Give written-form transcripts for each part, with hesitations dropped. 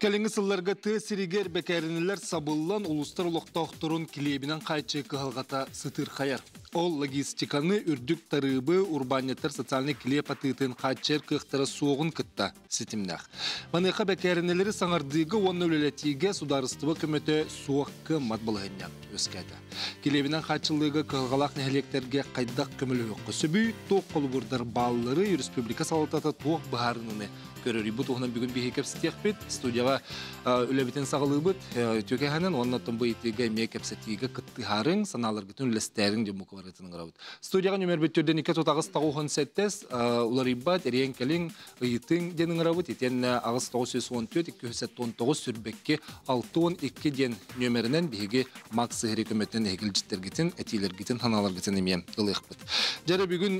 Кэлиҥҥи сылларга тыа сиригэр бэкээринэлэр сабыллан, улуустар олохтоохторун килиэбинэн хааччыы кыһалҕата сытыырхайар. Ол логистиканы, үрдүк тарыыбы, урбаанньыттар социальнай килиэп атыытын хааччыйар кыахтара суоҕун кытта ситимнээх. Маныаха бэкээринэлэри саҥардыыга уонна үлэлэтиигэ судаарыстыба көмөтө суох кыаммат балаһыанньа үөскээтэ. Килиэбинэн хааччыллыыга кыһалҕалаах нэһилиэктэргэ хайдах көмөлөһүөххэ сөбүй, туох холобурдар баалларый, республика салалтата туох быһаарыныыны көрөрүй бу туһунан бүгүн биһиги кэпсэтиэхпит. Студияҕа үлэбитин саҕалыыбыт. Үтүөкэһэнэн уонна оттон бу ыйытыыга эмиэ кэпсэтиигэ кыттыһаарыҥ, санааларгытын үллэстээриҥ диэн бука барытын ыҥырабыт. Студияҕа нүмербит төрдөн 2 тутаҕыс тоҕуһун сэттес уларыйбат, эриэн кэлиҥ, ыйытыҥ диэн ыҥырабыт. Итиэннэ аҕыс 914 279 сүрбэкки 62 диэн нүөмэринэн биһиги Макс Сыһыри көмөтүнэн эһигилдьиттэргитин, этиилэргитин, санааларгытын эмиэ ылыахпыт. Дьэрэ бүгүн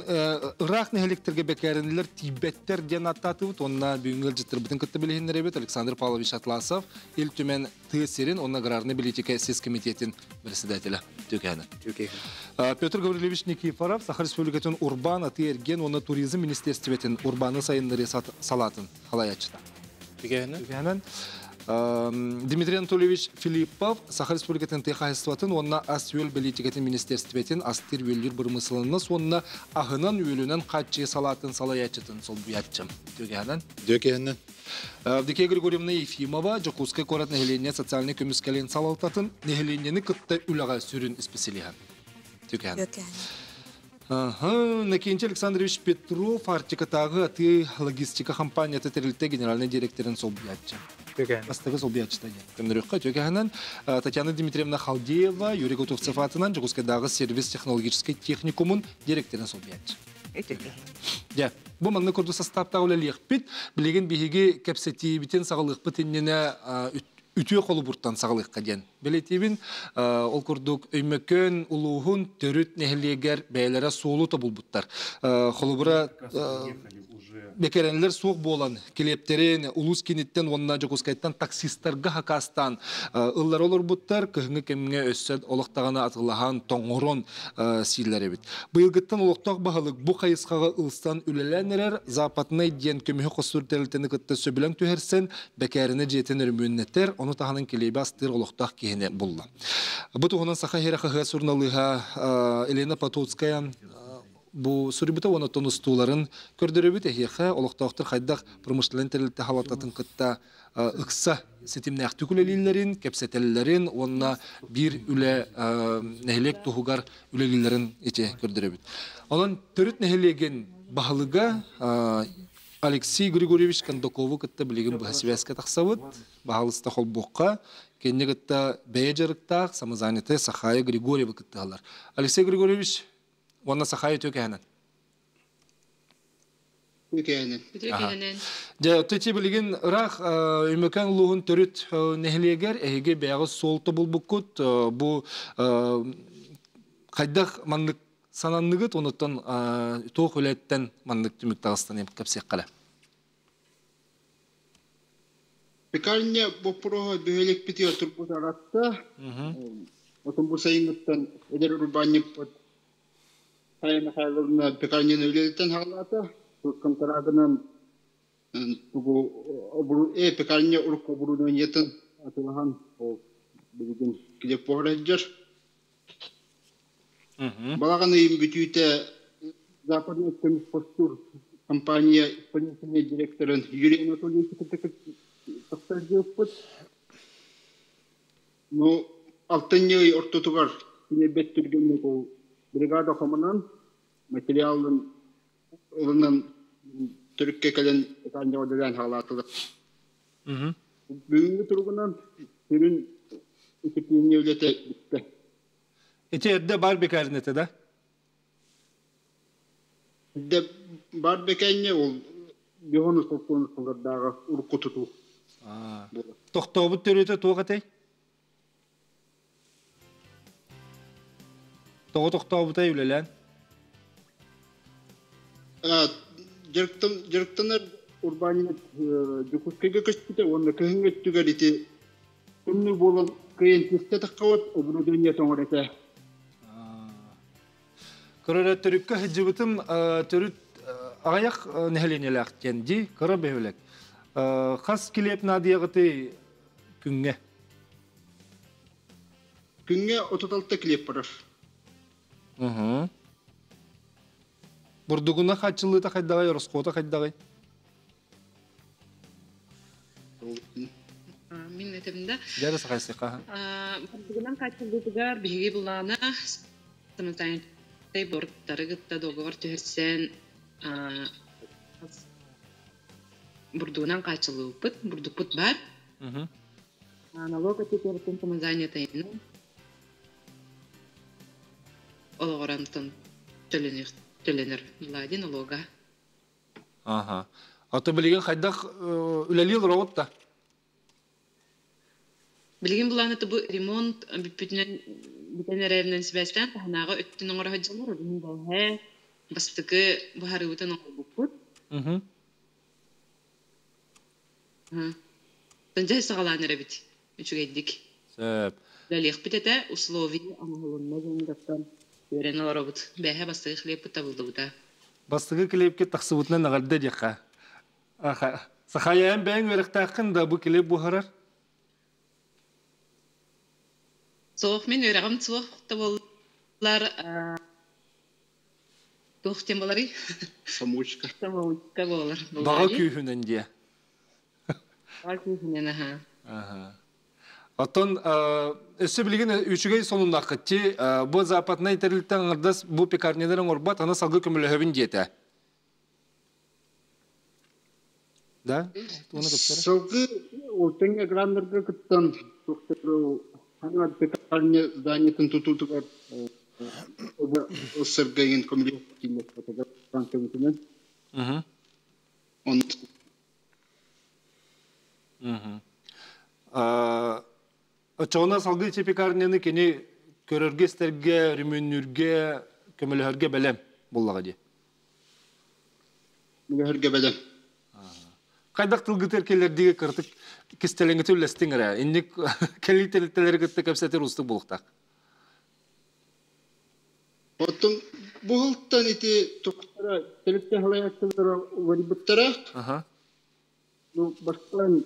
ыраах нэһилиэктэргэ бэкээринилэр тиийбэттэр диэн ааттаатыбыт уонна бүгүҥҥү ыалдьыттарбытын кытта билиһиннэрэбит. Александр Павлович Атласов, Ил Түмэн тыа сирин уонна аграрнай политика сис комитетин председателэ. Түкэһэнэ. Петр Гаврильевич Никифоров, Саха Республикатын урбаан, атыы-эргиэн уонна туризм министерствотын урбааны сайыннарыы салаатын халайааччыта. Түгэһинэн. Дмитрий Анатольевич Филиппов Саха Республикатын тыа хаһайыстыбатын уонна ас-үөл бэлиитикэтин министерствотын астыыр-үөллүүр бырамыысыланнас уонна аһынан-үөлүнэн хааччыйы салаатын салайааччытын солбуйааччы. Түгэһинэн. Түгэһинэн. Евдокия Григорьевна Ефимова Дьокуускай куорат нэһилиэнньэ социальнай көмүскэлин салалтатын нэһилиэнньэни кытта үлэҕэ сүрүн исписэлииһэ. Түгэһинэн. Накентий Александрович Петров Арктикатааҕы атыы логистика компанията тэрилтэ генеральнай директорын солбуйааччы. Бастакы солбуйааччыта диэн. Көннөрүөххэ үтүөкэһинэн Татьяна Дмитриевна Халдеева, Юрий Готовцев аатынан Дьокуускайдааҕы сервис технологическай техникумун директорын солбуйааччы. Дьэ, бу маннык курдук састааптаах үлэлиэхпит. Билигин биһиги кэпсэтиибитин саҕалыахпыт иннинэ үтүө холобуртан саҕалыахха диэн бэлиэтиибин. Ол курдук Өймөкөөн улууһун төрүт нэһилиэгэр бэйэлэрэ суолу тобулбуттар. Холобура, бэкэрэнилэр суох буолан, килиэптэрин улуус киниттэн уонна Дьокуускайтан таксистарга хакаастаан ыллара олорбуттар. Кыһыҥҥы кэмҥэ өссө олох даҕаны атылаһан, тоҥорон сииллэр эбит. Быйылгыттан олохтоох баһылык бу хайысхаҕа ылсан үлэлээн эрэр Западнай диэн көмүһү хостуур тэрилтэни кытта сөбүлэҥ түһэрсэн, бэкээринэ дьиэтин өрөмүөннэтэр, ону таһынан килиэби астыыр олохтоох киһини булла. Бу туһунан Саха сирэ хаһыат суруналыыһа Елена Потоцкая бу суруйбута уонна оттон устууларын көрдөрөбүт. Эһиэхэ олохтоохтор хайдах промышленнай тэрилтэ халататын кытта ыкса ситимнээхтик үлэлииллэрин, кэпсэтэллэрин уонна биир үлэ нэһилиэк туһугар үлэлииллэрин ити көрдөрөбүт. Онон төрүт нэһилиэгин баһылыга Алексей Григорьевич Кондакову кытта билигин быһа сибээскэ тахсабыт. Баһаалыста холбуохха. Кинини кытта бэйэ дьарыктаах самозанятый Сахая Григорьева кыттыһаллар. Алексей Григорьевич уонна Сахая үтүө Үтүөкэһинэн. Үтүөкэһинэн. Дьэ, ити билигин ыраах Өймөкөөн улууһун төрүт нэһилиэгэр эһиги бэйэҕит суолта булбуккут. Бу хайдах маннык сананныгыт, онуттан туох үлэттэн маннык түмүк таҕыстан кэпсиэххэ Пекарня боппуруоһа бөһүөлэкпитигэр турбут аратта. Отон бу сайыҥҥыттан эдэр урбаанньыппыт Тая Михайловна пекарняны үлэлэтэн хаалаата. Контрагынан тугу пекарня урукку оборудованиетын атылаһан ол билигин килиэп буһара сылдьар. Балаҕан ыйын бүтүүтэ Западный көмүс компания исполнительнай директорын Юрий Анатольевич кытта тахсар диэппит. Ну, алтынньы ый ортотугар кини бэт түргэнник ол бригада хомунан, материалын ылынан төрүккэ кэлэн ытаанньаҕа үлэлээн хаалаатылар. Бүгүҥҥү туругунан сүрүн ититиини үлэтэ бүттэ. Ити эрдэ бар бекарнете да? Эрдэ бар бекэнньэ ол биһону сокуон сыллардааҕы урукку тутуу. Тохтообут төрүөтэ туох этэй? Тоҕо тохтообутай үлэлээн? Дьарыктанар урбаанньыт Дьокуускайга көспүтэ уонна кыһыҥҥы өттүгэр ити тымныы буолан кыайан түстэ таххабыт оборудование тоҥор этэ. Көрөрө төрүккэ сылдьыбытым төрүт аҕыйах нэһилиэнньэлээх диэн дии кыра бөһүөлэк. Хас килиэп наадыйаҕытый күҥҥэ? Күҥҥэ 36 килиэп барар. Бурдугуна хааччыллыыта хайдаҕый, ороскуота хайдаҕый? Мин этим да. Дьэ, сахайсыха. Бурдугунан хааччыллыытыгар биһиги булаана самозанятый борттары кытта договор түһэрсэн бурдугунан хааччыллыбыппыт, бурдукпут бар. Налог өттүтүн самозанятыйынан олоҕурантан төлөнөр Влади налога. Аха. Ато билигин хайдах үлэлии олороҕут да? Билигин булааны бу ремонт бүппүтүнэн бүтэн эрэринэн сибээстээн таһынааҕы өттүн оҥоро сылдьаллар. Бэһэ бастакы быһарыыбытын оҥорбуппут. Дьэ саҕалаан эрэбит үчүгэйдик. Сөп. Үлэлиэхпит этэ, условия оҥоһулунна диэн үөрэн олоробут. Бэһэ бастакы хлебпыт табыллыбыта. Бастакы килиэпкэ тахсыбытынан эҕэрдэ диэххэ. Сахайаан бэйэҥ үөрэхтээххин да бу килиэп буһарар? Суох, мин үөрэҕим суох да буоллар туох диэн буоларый? Самоучка. Самоучка буолар. Баҕа күүһүнэн диэ. Баҕа күүһүнэн, аха. Аха. Оттон өссө билигин үчүгэй сонуннаххыт ти бу западнай тэрилтэ аҥардас бу пекарнялар оҥорбот, аны салгыы көмөлөһөбүн диэтэ. Да? Салгыы ол тэҥҥэ граннарга кыттан пекарня зданиетын тутуутугар ылсарга көмөлөһө көмөтүнэн. Оччоҕуна салгыы пекарняны кини көрөргө, истэргэ, өрөмүөннүүргэ, көмөлөһөргө бэлэм буоллаҕа дии. Көмөлөһөргө бэлэм. Хайдах тылгытыр келлердиге кыртык кистэлэҥҥитин үллэстиҥ эрэ. Инник кэлии тэрилтэлэри кытта кэпсэтэр уустук буолуохтаах. Оттон бу сылтан ити туктара тэрилтэ халайааччылара уларыйбыттара. Ну, бастаан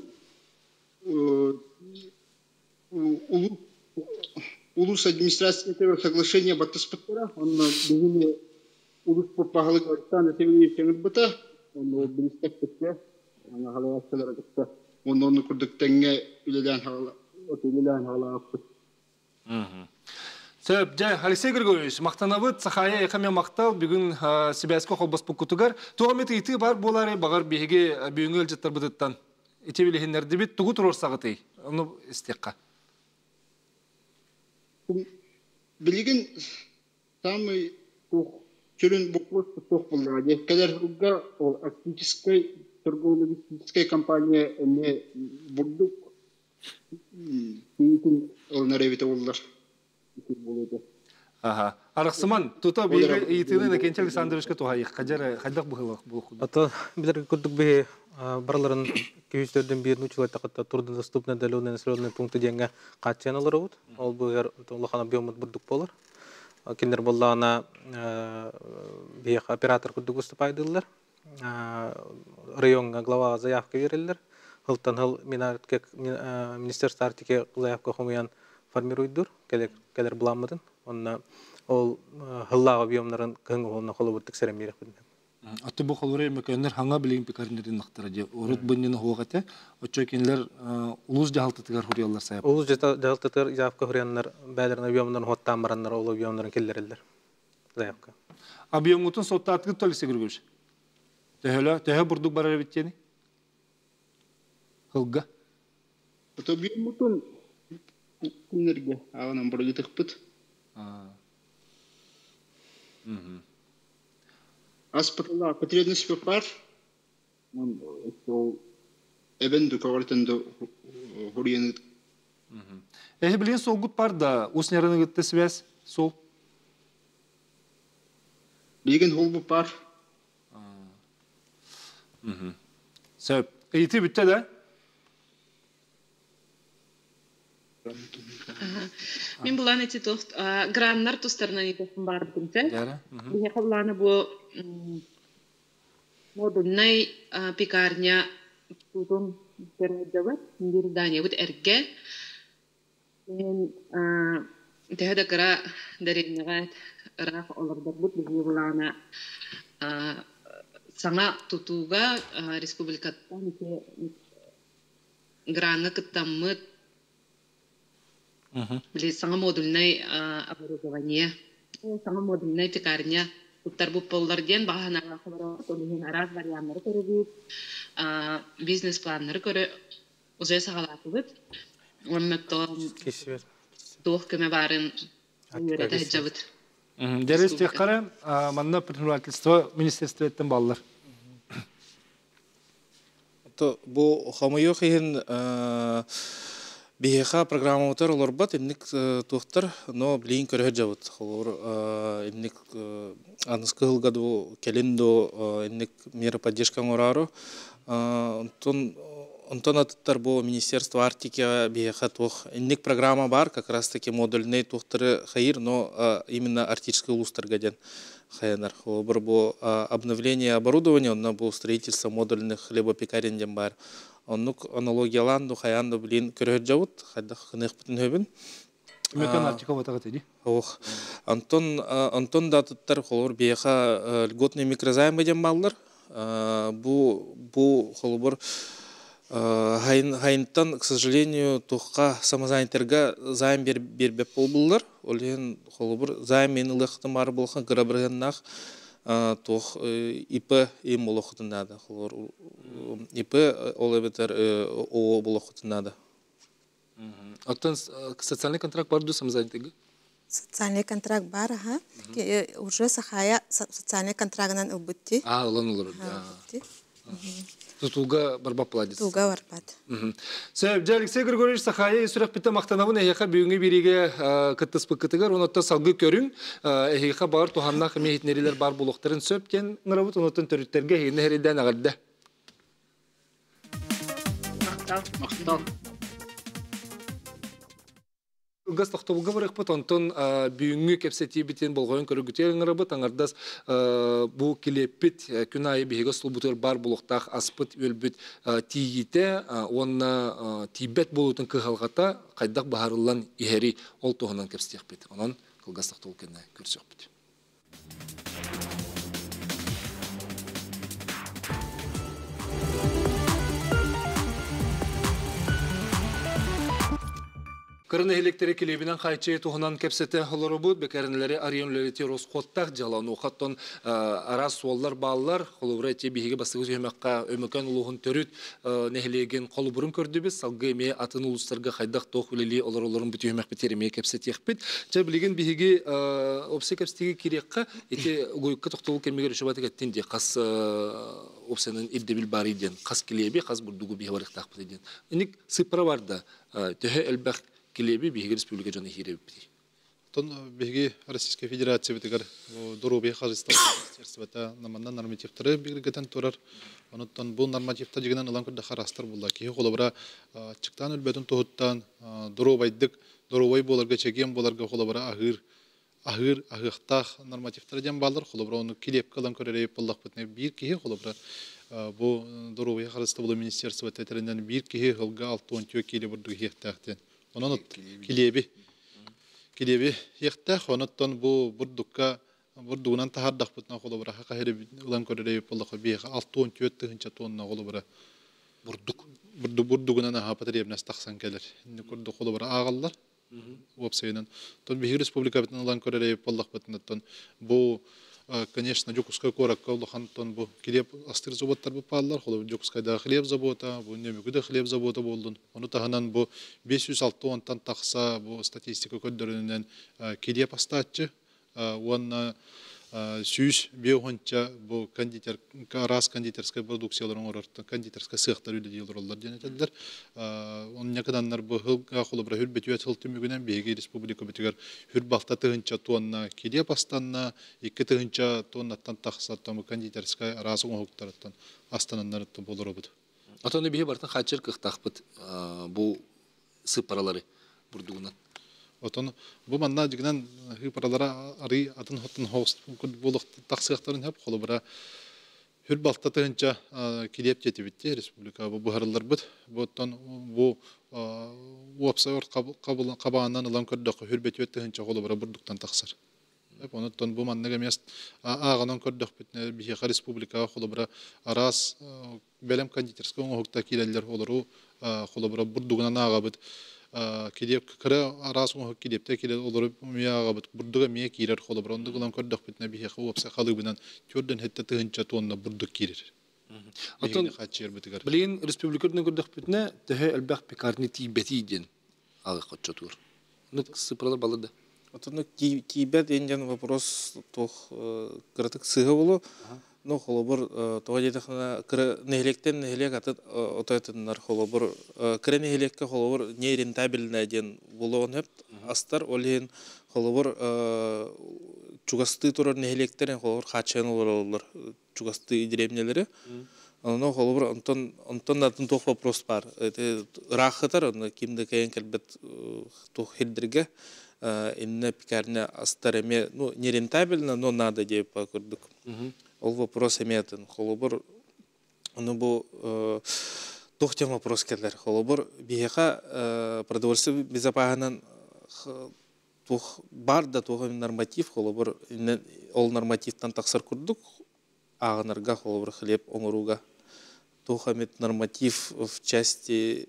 улус администрациятыгар соглашение баттаспыттара. Онно биһиги улус баһылык Александр Сергеевич ыҥырбыта. Онно билистэкпитте. Аны халайааччылара кытта. Онно онну курдук тэҥҥэ үлэлээн хаалааппыт. Сөп, дьэ, Алексей Григорьевич, махтанабыт, Сахая эйиэхэ махтал, бүгүн сибээскэ холбоспуккутугар. Туох эмит ыйытыы бар буолаары, баҕар биһиги бүгүҥҥү ыалдьыттарбытыттан ити билиһиннэрдибит, тугу туруорсаҕытый? Ону истиэххэ. Билигин самый сүрүн боппуруос туох буоллаҕа диэ. Кэлэр сылга ол Арктическай торгово-логистическай компания эмиэ бурдук тиитин ылынар эбитэ буоллар. Аха. Арахсыман, тута биһиги ыйытыыны Иннокентий Александровичка туһайыахха дьэ хайдах быһыылаах буолуох Ото билэр курдук биһи барыларын күүстөрдөн биир нучулайтакытта труднодоступные отдаленные населенные пункты диэҥҥэ хааччыйан олоробут. Ол быыһыгар улахан объеммут бурдук буолар. Кинилэр буоллаҕына биһиэхэ оператор курдук выступайдыыллар. Райоҥҥа главаҕа заявка биэрэллэр. Сылтан сыл Министерство Арктики заявка хомуйан формируйдуур кэлэр былааммытын. Онно ол сыллааҕы объемнарын кыһыҥҥы уонна холобурдук сэрэн биэрэхпит. Аты бу холобура мөкөннөр хаҥа билигин пекарнерин нахтара дии. Урут бынньыны хуох этэ. Оччо кинилэр улуус дьаһалтатыгар хуруйаллар сайап. Улуус дьаһалтатыгар заявка хуруйаннар бээлэрин объемнарын хуоттаан бараннар ол объемнарын киллэрэллэр заявка. Объемҥутун суоттаатыгыт Алексей Григорьевич? Төһөлө, төһө бурдук барар эбит диэни? Хылга. Объеммутун күннэргэ ааҕынан барыгытыкпыт. Аспытыла потребность бар. Эбен дукавартын да хуруяны. Эһи билигин суолгут бар да, ус няраны кытта связь суол? Билигин холбут бар. Сөп. Ыйытыы бүттэ да? Мин булан эти туох граннар тустарынан ыйытыахпын баарбытым те. Биһиэхэ булааны бу модульнай пекарня Тутун көрөддөбүт, Даниябыт эргэ. Төһө да кыра дэриэбинэҕэ ыраах олордорбут биһиги былаана саҥа тутууга республикаттан ити граҥҥа кыттаммыт били саҥа модульнай оборудование, саҥа модульнай пекарня туттарбыт буоллар диэн баҕа санаалаах олоробут. Ол иһин араас варианнары көрөбүт, бизнес-планнары көрө уже саҕалаатыбыт. Уонна туох көмө баарын үөрэтэ сылдьабыт. Дьэрис тиэххэрэ манна предпринимательство министерствоттан баллар. Бу хомойуох иһин биһиэхэ программабытыгар олорбот инник туохтар, но билигин көрө сылдьабыт. Холобур, инник аныгыскы сылга дуу, кэлин дуу инник мера поддержка оҥороору. Онтон онтон атыттар бу Министерство Арктики биһиэхэ туох инник программа бар, как раз таки модульный туохтары хайыр, но именно арктическай улуустарга диэн хайанар. Холобур, бу обновление оборудования, онно бу строительство модульных хлебопекарен диэн бар. Оннук аналогиялаан ду хайаан да билин көрө сылдьабыт, хайдах гыныахпытын сөбүн. Мөкөн Арктика батаҕыт ди. Ох. Антон Антон да атыттар холобур биһиэхэ льготный микрозаймы диэн бааллар. Бу холобур хайынтан, к сожалению, туохха самозанятырга займ биэрбэт буолбуллар. Ол иһин холобур займ мен ылыахтым баар буолхан кыра бырыһыаннаах туох ИП им болохутун наада. Холобур ИП ол эбэтэр ООО болохутун наада. Оттон социальный контракт бар ду самозанятыйга? Социальный контракт бар, аха. Уже Сахая социальный контрагынан ылбытти. А, ылан олорор. Тутууга барбат буолар. Тутууга барбат. Сөп, дьэ Алексей Григорьевич Сахая сүрэхпиттэн махтанабын эһиэхэ бүгүҥҥү биэриигэ кыттыспыккытыгар, онуттан салгыы көрүҥ, эһиэхэ баар туһаннаах эмиэ иһитиннэриилэр баар буолуохтарын сөп диэн ыҥырабыт, онуттан төрүттэргэ эһигини эрэйдээн эҕэрдэ. Махтал. Махтал. Кылгас тохтобулга барыахпыт, онтон бүгүҥҥү кэпсэтиибитин болҕойон көрөргүтүгэр ыҥырабыт. Аҥардас бу килиэппит күн аайы биһиги остуолбутугар баар буолуохтаах аспыт-үөлбүт тиийиитэ уонна тиийбэт буолуутун кыһалҕата хайдах быһаарыллан иһэрий, ол туһунан кэпсэтиэхпит. Онон кылгас тохтобул кэннэ көрсүөхпүт. Кырын нэһилиэктери килиэбинэн хааччыйыы туһунан кэпсэтэ олоробут. Бэкээринэлэри арыйан үлэлэтии ороскуоттаах дьыала. Онуоха араас суоллар бааллар. Холобура, ити биһиги бастакы түһүмэххэ Өймөкөөн улууһун төрүт нэһилиэгин холобурун көрдүбүт. Салгыы эмиэ атын улуустарга хайдах туох үлэлии олороллорун бу түһүмэхпитигэр эмиэ кэпсэтиэхпит. Чэ, билигин биһиги опция кэпсэтиигэ киириэххэ. Ити угуйукка тохтобул кэмигэр үчүгэй эттин дии хас опциянан ирдэбил баарый диэн, хас килиэби, хас бурдугу биһи барыахтаахпыт диэн. Иник сыыппара бар да, төһө элбэх килиэби биһиги республика дьоно иһиирэбиппитий? Оттон биһиги Российскай Федерациябытыгар доруобуйа харыстабыла министерствота наманна нормативтары бигэргэтэн турар. Онуттан бу нормативтар дьигинэн ылан көрдөххө араастар буолла. Киһи холобура аччыктаан өлбөтүн туһуттан доруобайдык, доруобай буоларга, чэгиэн буоларга холобура аһыыр аһыыр аһыахтаах нормативтара диэн бааллар. Холобура, ону килиэпкэ ылан көрөр буоллахпытына, биир киһи холобура бу доруобуйа харыстабыла министерствота этэринэн биир киһи сылга 64 киилэ бурдук иһиэхтээх диэн. Онон килиэби килиэби иһиэхтээх. Онуттан бу бурдукка бурдугунан таһаардахпытына холобура хаһыр ылан көрөр буоллахха биһиэхэ 64 тыһыынча тонна холобура бурдук бурдугунан аһа потребность тахсан кэлэр. Инни курдук холобура ааҕаллар уопсайынан. Тон биһиги республикабытын ылан көрөр буоллахпытына бу конечно Дьокуускай куоракка улахан тон бу хлеб астыыр заводтар бааллар. Холобур Дьокуускайдааҕы хлеб завода, бу Нөмүгү хлеб завода буоллун. Ону таһынан бу 506 тахса бу статистика көрдөрүнэн килиэп астааччы уонна 150 бу кондитер араас кондитерскай продукциялар оҥорор кондитерскай сыахтар үлэлии олороллор диэн этэллэр. Онно кыданнар бу сылга холобура хүрбэтүөт сыл түмүгүнэн биһиги республикабытыгар хүрбалта тыһынча тонна килиэп астанна, 2 тыһыынча тоннаттан тахса кондитерскай араас оҥоһуктарыттан астананнар болоробут. Отону биһи бартан хааччыр кыахтаахпыт бу сыппаралары бурдугунан. Отон бу манна дьигинэн сыыппаралара арый атын хоттон хоос буолук тахсыахтарын хөп холобура. Хүр балта тыһынча килиэп диэтибит республика бу буһарылларбыт. Буттан бу уопсай қабааннан ылан көрдөххө хүр бетүөт тыһынча холобура бурдуктан тахсар. Онуттан бу маннык эмиэс ааҕынан көрдөхпүтүнэ биһиэхэ республикаҕа холобура араас бэлэм кондитерскай оҥоһукта киирэллэр, олору холобура бурдугунан ааҕабыт. Килиэп кыра араас оҥоһук килиэптэ киирэр, олору эмиэ ааҕабыт. Бурдуга эмиэ киирэр холобура. Оннук ылан көрдөхпүтүнэ биһиэхэ уопсай халыыбынан 47 тыһыынча тонна бурдук киирэр. Оттон хааччыйарбытыгар. Билигин республика үрдүнэн көрдөхпүтүнэ төһө элбэх пекарня тиийбэтий диэн ааҕы хоччотуур. Нук сыпыралар балыды. Отону тиийбэт диэн вопрос туох кыратык сыыһа болу. Ну, холобур, тоҕо диэтэххинэ, кыра нэһилиэктэн нэһилиэк атын отойтыннар холобур, кыра нэһилиэккэ холобур нерентабельная диэн буолуон сөп астар, ол иһин холобур чугастыы турар нэһилиэктерин холобур хааччыйан олороллор чугастыы деревнялары. Ону холобур онтон онтон атын туох вопрос бар. Ыраахытар, онно ким да кэйэн кэлбет туох хирдерге инне пекарня астар эме, ну, нерентабельно, но надо деп курдук. Ол вопрос эме атын. Холобур, ону бу туох тем вопрос келер. Холобур, биһиэхэ продовольствие безопасынан туох бар да туох норматив, холобур, ол нормативтан тахсар курдук ааҕынарга холобур хлеб оҥорууга туох эмит норматив в части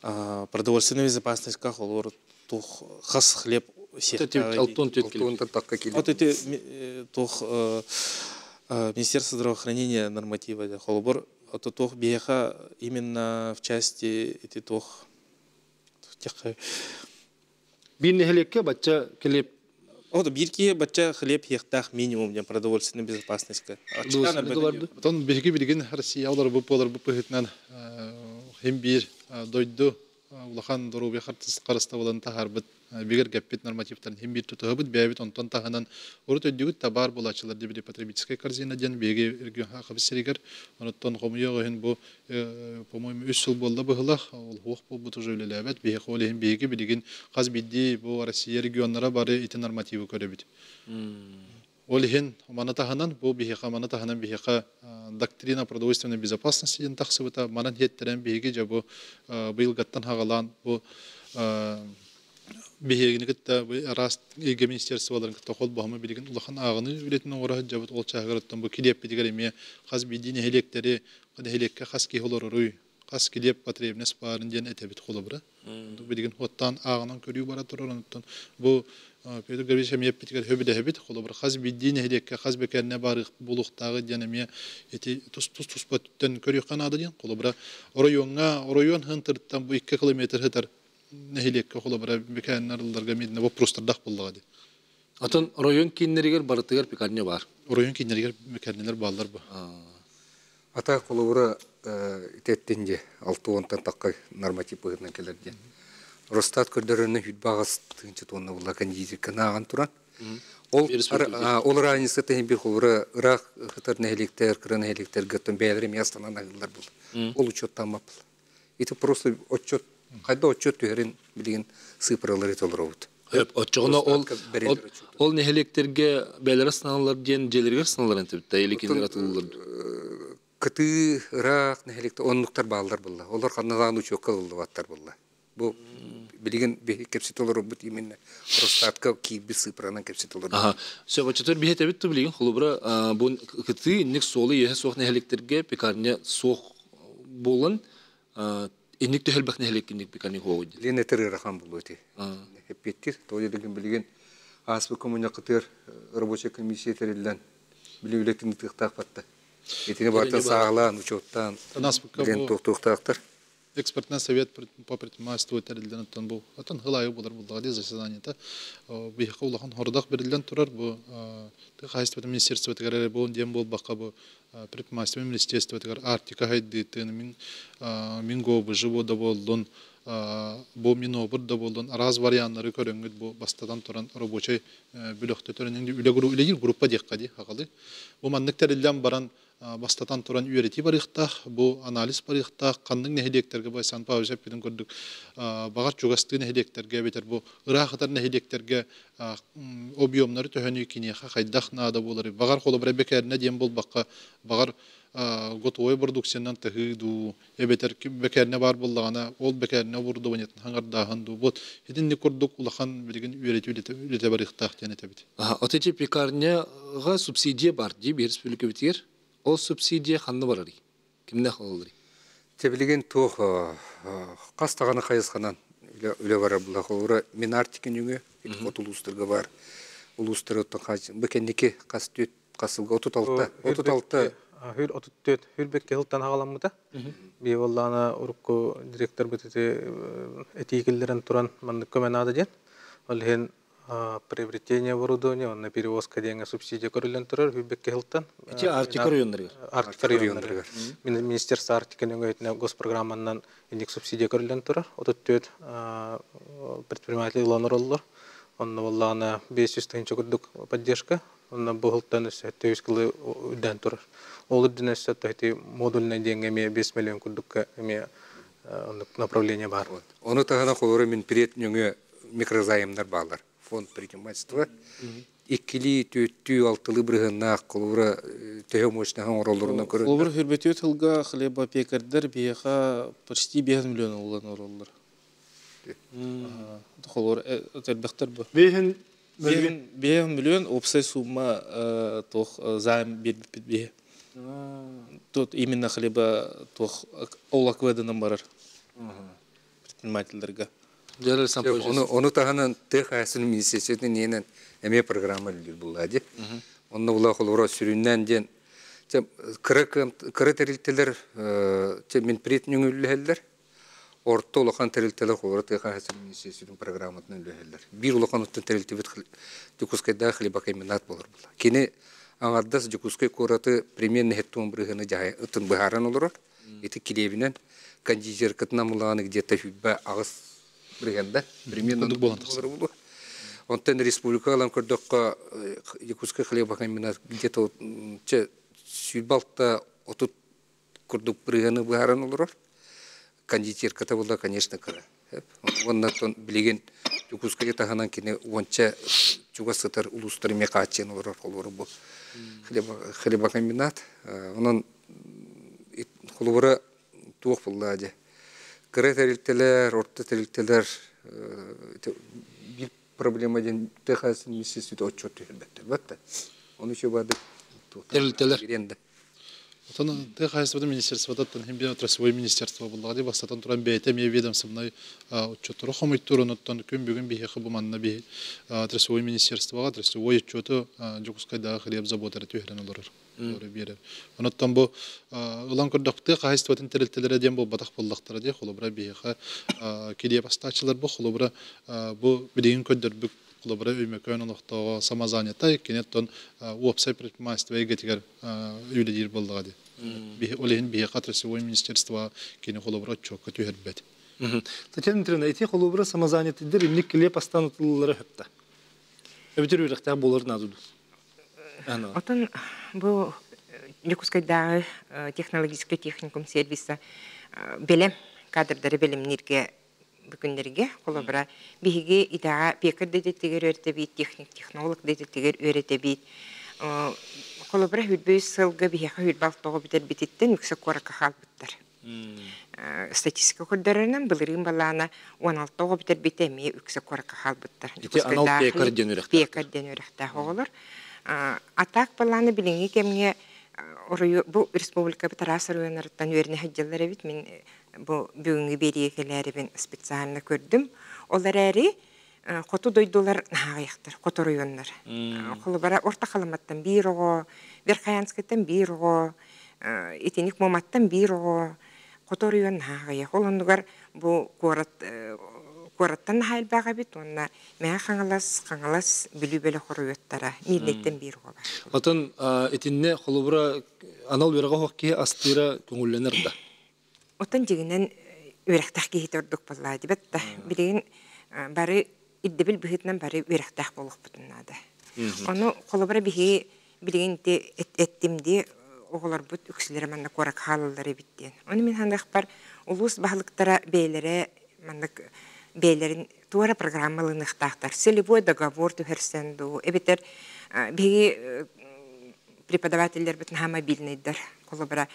продовольственной безопасности холобур туох хас хлеб. Алтон төт. Таққа келет. Вот эти туох Министерство здравоохранения норматива холобур это туох биһиэхэ именно в части эти туох. Бир нэһилиэккэ бачча хлеб. О, бир киһи бачча хлеб хехтах минимум ден продовольственной безопасности. Отон биһиги билигин Россия олар бу болар бу пыһытынан хем бир дойду улахан доруобуйа харыстабылын таһаарбыт бигэр гэппит нормативтарын хем бир тутуһабыт бэйэбит. Онтон таһынан урут өйдүгүт табаар булаачылар дебили потребительская корзина диэн биһиги регион хабыс сиригэр. Онуттан хомуйа иһин бу, по-моему, 3 сыл буолла быһылах ол хуох буолбут, уже үлэлээбэт. Биһиги ол иһин биһиги билигин хас бидди бу Россия регионнара бары ити нормативы көрөбүт. Ол иһин маны таһынан бу биһиэхэ, маны таһынан биһиэхэ доктрина продовольственной безопасности диэн тахсыбыта. Манан хиэттерен биһиги же бу быйылгаттан хагалаан бу биһиэгини кытта араас эйгэ министерстволарын кытта холбоһума билигин улахан ааҕыны үлэтин оҥоро сылдьабыт. Ол чааһыгар бу килиэппитигэр эмиэ хас биирдии нэһилиэктэри, нэһилиэккэ хас киһи олороруй, хас килиэп потребность баарын диэн этэбит холобура. Билигин хуоттаан ааҕынан көрүү бара турар. Онтон бу Петр Гаврилович эмиэ эппитигэр хөбүлэһэбит. Холобура, хас биирдии нэһилиэккэ хас бэкэрнэ барыах булуохтааҕы диэн эмиэ ити тус тус туспа түттэн көрүөххэ наада диэн. Холобура, оройуоҥҥа, оройуон хынтырыттан бу 2 километр хытар нэһилиэккэ холобура бэкэрнэр ылларга миинэ вопростардах буллаҕа ди. Отон район кииннэригэр барытыгар пекарня бар. Оройуон кииннэригэр бэкэрнэлэр бааллар бу. Ата холобура итеттин же 60-тан таққа норматив быһытынан келер диэн. Росстат көрдөрөнө хүтбагас тыынчы тонна була кондитерка нааган туран. Ол ол разница тehen бир холобура ыраах хытар нэһилиэктер, кыра нэһилиэктер гөттөн бэйэлэри мястанан агыллар бул. Ол учеттан мапыл. Ити просто отчет кайда отчет түһэрин билигин сыпыралары толоробут. Отчоҕуна ол ол нэһилиэктерге бээлere сыналар диэн дьиэлэригэр сыналар энтибитта или кинилер атылылар. Кытыы ыраах нэһилиэкте оннуктар бааллар булла. Олор ханнадаан учёкка ыллыбаттар булла. Бу билигин кепсит олоробут, именно Росстатка киирбит сыпыранан кепсит олоробут. Аха. Сөп, очотор биһи этэбит ту билигин холобура бу кытыы инник суолу иэһэ суох нэһилиэктерге пекарня суох буолан инник төһөлбэх нэһилиэк инник пекарня хуоҕуй. Лен этер ырахан булу эти. Эппеттир. Тоя деген билигин аспы коммуня кытыр рабочая комиссия терилен били үлетин тыктаак батта. Итини бартан саалаан, учеттан, билен туктактар. Экспертный совет по предпринимательству терилден оттон бу атын хылайы булар булдыга заседаниета биһиэхэ улахан хордах берилден турар. Бу хозяйство министерство тигэр бу диэн буолбакка, бу предпринимательство министерство тигэр Арктика хайдыытын мин мин гобы живода болдун. Бу минобур да буоллун араас варианнары көрөҥҥүт бу бастатан туран рабочай бөлөхтөтөрүн үлэ үлэлиир группа диэххэ дии хагалы. Бу маннык тэриллэн баран бастатан туран үөрэтии барыахтаах, бу анализ барыахтаах, ханнык нэһилиэктэргэ бу Сан Павлович эппитин курдук баҕар чугастыы нэһилиэктэргэ эбэтэр бу ыраах ытар нэһилиэктэргэ объемнары төһөнү киниэхэ хайдах наада буолары баҕар холобура бэкээринэ диэн буолбакка баҕар готовой продукциянан таһыы дуу эбэтэр бэкээринэ баар буоллаҕына ол бэкээринэ оборудованиетын хаҥардааһын дуу вот итинник курдук улахан билигин үөрэтии үлэтэ барыахтаах диэн этэбит. От эти пекарняга субсидия бар дии биир республикабытыгар. Ол субсидия ханна барарый? Кимнээх ылалларый? Те билигин туох хас даҕаны хайысханан үлэ барар була холобура Минартика нөҥүө от улуустарга бар улуустары бу кэнники хас түөт хас сылга 36 36 Хүр 34 хүр бекке хылтан хагаламмыта. Би боллаана урукку директор бытыты этии киллерен туран маннык көмө наада диэн. Ол иһин приобретение оборудования, онно перевозка диэҥҥэ субсидия көрүллэн турар хүлбекке хылтан. Ити Арктика районнарыгар. Арктика районнарыгар. Министерство Арктика нөҥөһүтүнэ госпрограмманан инник субсидия көрүллэн турар. 34 предприниматель ылан олороллор. Онно боллаана 500 тыһыынча курдук поддержка. Онно бу хылтан өссө 700 кылы үрдээн турар. Ол үрдүнэ өссө ити модульнай диэҥҥэ эмиэ 5 миллион курдукка эмиэ оннук направление бар. Ону таһынан холобура Минпред нөҥүө микрозаймнар бааллар. Фонд предпринимательства. Иккилии, түөттүү, алтылыы бырыһыаннаах холобура төһө мощнаһын оҥороллорунан көрөр. Холобура хүрбөтүө тылга хлебопекарьдар биһиэхэ почти 5 миллион ылан олороллор. Холобура элбэхтэр бу. 5 5 миллион общая сумма туох займ биэрбиппит биһи. Тут именно хлеба туох ол акведанан барар предпринимательдерге. Ону таһынан тыа хаһаайыстыбатын министерствотын иһинэн эмиэ программа үлэлиир буолла дии. Онно була холобура сүрүннээн диэн кыра кыра тэрилтэлэр Минпред нөҥүллэһэллэр. Орто улахан тэрилтэлэр холобура тыа хаһаайыстыбатын министерствотын программатынан үлэлэһэллэр. Биир улахан оттон тэрилтибит Дьокуускайдааҕы хлебокомбинат буолар буолла. Кини аҥардас Дьокуускай куораты примерно хеттуон бырыһыаны ытын быһааран олорор. Ити килиэбинэн кондитеркатынан булаҕаны где-то хүлбэ аҕыс бырыһыанда примерно буолар буолуо. Онтон республика ылан көрдөххө Якутскай хлебокомбинат где-то сүүрбэ 30 курдук бырыһыаны быһааран олорор. Кондитерката буолла, конечно, кыра. Уонна билигин Дьокуускайга таһынан кини уонча чугас сытар улуустары эмиэ хааччыйан олорор холобура бу хлебокомбинат. Онон холобура туох буллаа дьэ. Кыра тэрилтэлэр, орто тэрилтэлэр биир проблема диэн ТХС министерствота отчет түһэрбэттэр батта. Ону еще бады тэрилтэлэр. Отон тыа хаһаайыстыбатын министерствотыттан хим биир отраслевой министерство буоллаҕа дии бастатан туран бэйэтэ эмиэ ведомственнай отчеттору хомуйтуур онуттан күн бүгүн биһиэхэ бу манна биһи отраслевой министерствоҕа отраслевой отчету Дьокуускайдааҕы хлеб завод эрэ түһэрэн олорор биэрэр. Онуттан бу ылан көрдөхпүт тыа хаһаайыстыбатын тэрилтэлэрэ диэн буолбатах буоллахтара дии холобура биһиэхэ килиэп астааччылар бу холобура бу билигин көрдөрбүт холобура Өймөкөөн олохтооҕо самозанятай кини оттон уопсай предпринимательство эйгэтигэр үлэлиир буоллаҕа дии. Ол иһин биһиэхэ отраслевой министерство кини холобура отчуокка түһэрбэт. Татьяна Дмитриевна, ити холобура самозанятыйдар инник килиэп астаан ытыллара хөпта. Эбитер үөрэхтээх буолар наада дуу? Отон бу Дьокуускайдааҕы технологическай техникум сервиса бэлэм кадрдары бэлэмнииргэ бүгүннэргэ холобура биһиги идэҕэ пекарь дэтитигэр үөрэтэбит, техник технолог дэтитигэр үөрэтэбит. Холобура хүрбэ үс сылга биһиэхэ хүрбэ алтоҕо бүтэрбититтэн үксэ куоракка хаалбыттар. Статистика көрдөрөрүнэн былырыын балаана 16 оҕо бүтэрбитэ эмиэ үксэ куоракка хаалбыттар. Ити анал пекарь диэн үөрэхтээх. Пекарь диэн үөрэхтээх оҕолор. Атак балаана билиҥҥи кэмҥэ бу республикабыт араас оройуоннарыттан үөрэнэ сылдьаллар эбит. Мин бу бүгүҥҥү биэриигэ кэлээрибин специально көрдүм. Ол эрээри хоту дойдулар наһааҕыйахтар, хоту оройуоннар. Холобура Орто Халыматтан биир оҕо, Верхоянскайтан биир оҕо, итиник Муоматтан биир оҕо, хоту оройуон наһааҕыйах. Ол оннугар бу куорат куораттан наһаа элбэх эбит уонна Мэҥэ Хаҥалас, Хаҥалас, Бүлүү бөлөх оройуоттара Миирнэйтэн биир оҕо бар. Отон итиннэ холобура анал үөрэҕэ оһох киһи астыыра көҥүллэнэр да? Отон дьиҥинэн Үөрэхтээх киһитэ ордук буоллаа дибэт да. Билигин бары ирдэбил быһыытынан бары үөрэхтээх буолуохпутун наада. Ону холобура биһиги билигин ити эттим дии оҕолорбут үксүлэрэ манна куоракка хаалаллар эбит диэн. Ону мин саныахпар улуус баһылыктара бэйэлэрэ маннык бэйэлэрин туора программа ылыныахтаахтар. Целевой договор түһэрсэн дуу, эбэтэр биһиги преподавателлэрбит наһаа мобильнайдар. Холобура,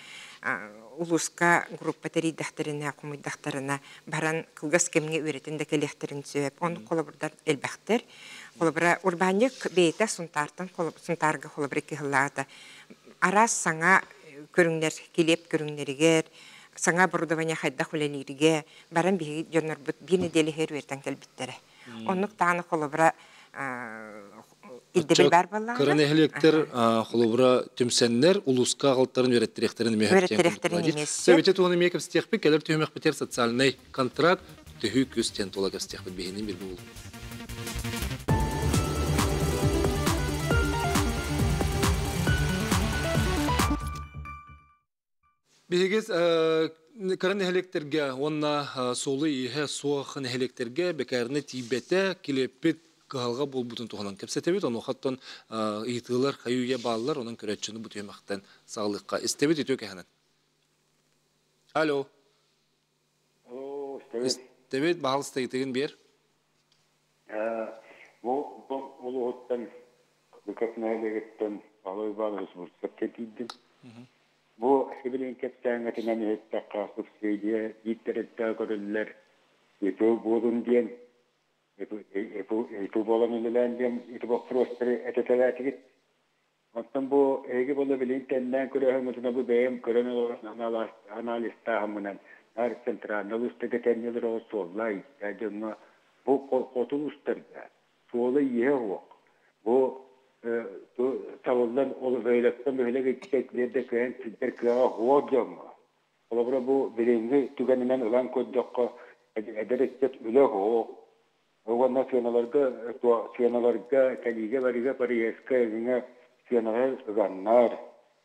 улууска группа тэрийдэхтэринэ, хомуйдахтарына, баран кылгас кэмҥэ үөрэтэн да кэлиэхтэрин сөп. Оннук холобурдар элбэхтэр. Холобура, урбаанньык бэйэтэ Сунтаартан Сунтаарга холобура кыһыллаата. Араас саҥа көрүҥнэр, килиэп көрүҥнэригэр, саҥа оборудование хайдах үлэлииргэ баран биһиги дьоннорбут биир нэдиэлэ иһигэр үөрэтэн кэлбиттэрэ. Оннук даҕаны холобура ирдэбил баар буоллаҕына. Кыра нэһилиэктэр холобура түмсэннэр улууска аҕалтарын үөрэттэриэхтэрин эмиэ үөрэттэриэхтэрин эмиэ Сөбүтэ туһун эмиэ кэпсэтиэхпит, кэлэр түһүмэхпитигэр социальнай контракт төһүү күс диэн тула кэпсэтиэхпит биһини бир бул. Биһиги кыра нэһилиэктэргэ уонна суолу-ииһэ суох нэһилиэктэргэ бэкээринэ тиийбэтэ, килиэппит кыһалҕа буолбутун туһунан кэпсэтэбит. Онуохаттан ыйытыылар хайы-үйэ бааллар, онон көрөөччүнү бу түһүмэхтэн саҕалыахха. Истэбит үтүө кэһэнэн. Алло. Алло, истэбит. Истэбит, баһалыста ыйытыгын биэр. Бу улууһуттан Быков нэһилиэгиттэн Павел Иванович Бурцевка тиийдим. Бу сибилигин кэпсээҥҥитинэн иһиттэххэ, субсидия биир тэрилтэҕэ көрүллэр ИП буолун диэн, ИП буолан үлэлээн диэн ити боппуруостары этитэлээтигит. Оттон бу эһиги буолла билигин тэннээн көрөөһүҥҥүтүнэ бу бэйэм көрөн олорон анализтааһыммынан наар центральнай улуустарга тэннилэр ол суоллаа ииттээ дьоҥҥо бу хоту улуустарга суола-ииһэ суох. Бу табыллан ол бөһүөлэктэн бөһүөлэк иккитэ да кыайан сылдьар кыаҕа суох дьоҥҥо. Холобура бу билиҥҥи түгэнинэн ылан көрдөххө, эдэр ыччат үлэ суох. Уонна сыаналарга сыаналарга кэлиигэ-барыыга поездка эҥиҥэ сыаналар ыганнар,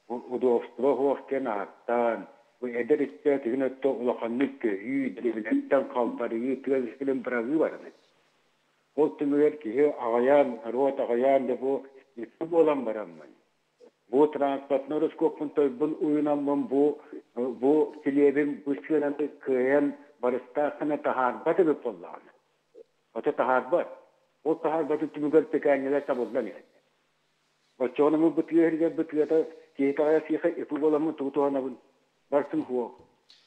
удобство суох диэн ааттаан, бу эдэр ыччат игин өттө улаханнык көһүү, дэриэбинэттэн халбарыйыы, тыа сирин быраҕыы барар. Ол түмүгэр киһи аҕыйаан, норуот аҕыйаан да бу икки буолан бараммын, бу транспортнай ороскуоппун тойбун уйунаммын бу бу килиэбим бу сыананы кыайан барыстаах гына таһаарбат эбит буоллаҕына. Ото таһаарбат. Ол таһаарбатын түмүгэр пекарнялар табыллан иһэллэр. Оччоҕуна мин бу тыа иһигэр бу тыата киһи таҕайа сиэхэ ипи буоламмын тугу туһанабын? Барсын суох.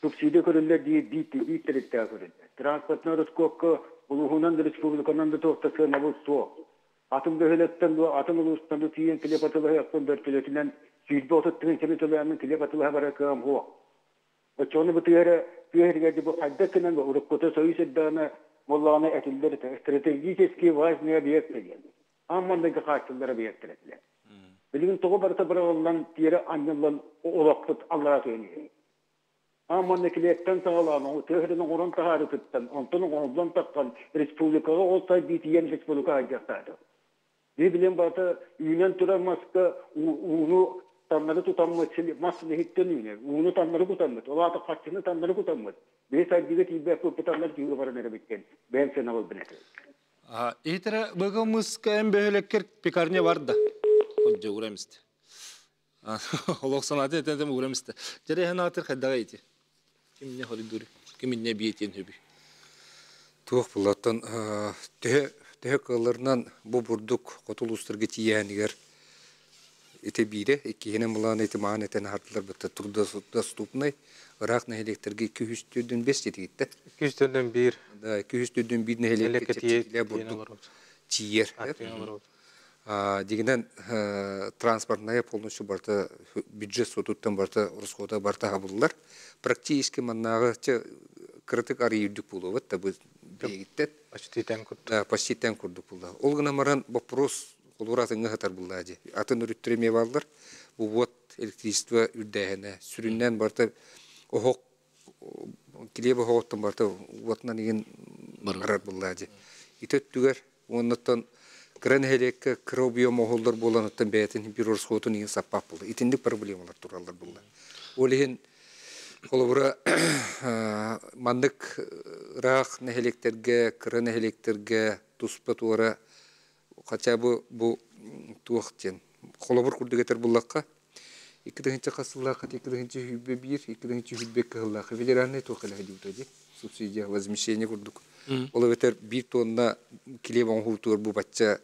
Субсидия көрүллэр диир биир биир тэрилтэҕэ көрүллэр. Транспортнай ороскуокка улууһунан да республиканан да туох да сыанабыл суох. Атын бөһүөлэктэн дуо, атын улуустан да тиийэн килиэп атыылаһыахпын бөртөлүөтүнэн 20-30 тыһыынчаны төлөөнмүн килиэп атыылаһа барар кыаҕым суох. Оччоҕуна бу тыа эрэ тыа иһигэр бу хайдах гынан уруккута союз эрдэҕинэ буоллаҕына этиллэр этэ стратегически важный объект диэн. Аан маҥнайгы хааччыллар объектар этилэр. Билигин тоҕо барыта быраҕыллан, тиэрэ анньыллан олохпут аллараа түһэн иһэр. Аан манна килиэптэн саҕалаан, тыа сирин оҥорон таһаарыытыттан, онтон оҥоһуллан таххан республикаҕа ол сайдыы тиийэн республика айдыахтаата. Биһи билэн барыта үүнэн турар маска ууну таннары тутаммыт, мас иһиттэн үүнэр, ууну таннары кутаммыт, ол аата харчыны таннары кутаммыт, биһи сайдыыга тиийбэппит, таннары тиийэ баран эрэбит диэн бэйэм сыанабылбын этэбин. Иһитэрэ быгымыска эн бөһүөлэккэр пекарня бар да. Ходдьа урамист. Олох санаатын этэн урамист. Дьэрэ эн аатыр хайдаҕа ити? Кимне хоридур? Киминне биэтиэн хөбүй? Туох буллаттан төһө төһө кыалларынан бу бурдук хоту улуустарга тиийээнигэр ити биирэ, иккиһинэн былаан ити маан этэн аһардылар бытта трудодоступный ыраах нэһилиэктэргэ 245 тиийиттэ. 241. Да, 241 нэһилиэккэ чэпчэкилэ бурдук тиийэр. Дигинен транспортная полностью барыта бюджет суотуттан барыта расхода барыта хабыллар. Практически маннааҕы кыратык арый үрдүк буолуобат да бу биһигиттэн. Почти тэн курдук. Почти тэн курдук буолла. Ол гынан баран вопрос холуур атыҥҥа сытар буллаа дии. Атын өрүттэр эмиэ бааллар. Бу уот электричество үрдээһинэ сүрүннээн барыта оһох килиэп оһоҕуттан барыта уотунан игин барар буллаа дии. Ити өттүгэр уоннаттан кыра нэһилиэккэ кыра объем оһоллор буолан оттон бэйэтин бюро расходун игин саппаап булла. Итинник проблемалар тураллар булла. Ол иһин Холобура, маннык ыраах нэһилиэктэргэ, кыра нэһилиэктэргэ туспа туора хотя бы бу туох диэн холобур курдук этэр буллахха 2 тыһыынча хас сыллаахха 2 тыһыынча 21, 2 тыһыынча 22 сыллаахха федеральный туох кэлэ сылдьыбыта дии субсидия возмещение курдук. Ол эбэтэр биир тонна килиэп оҥоһуутугар бу бачча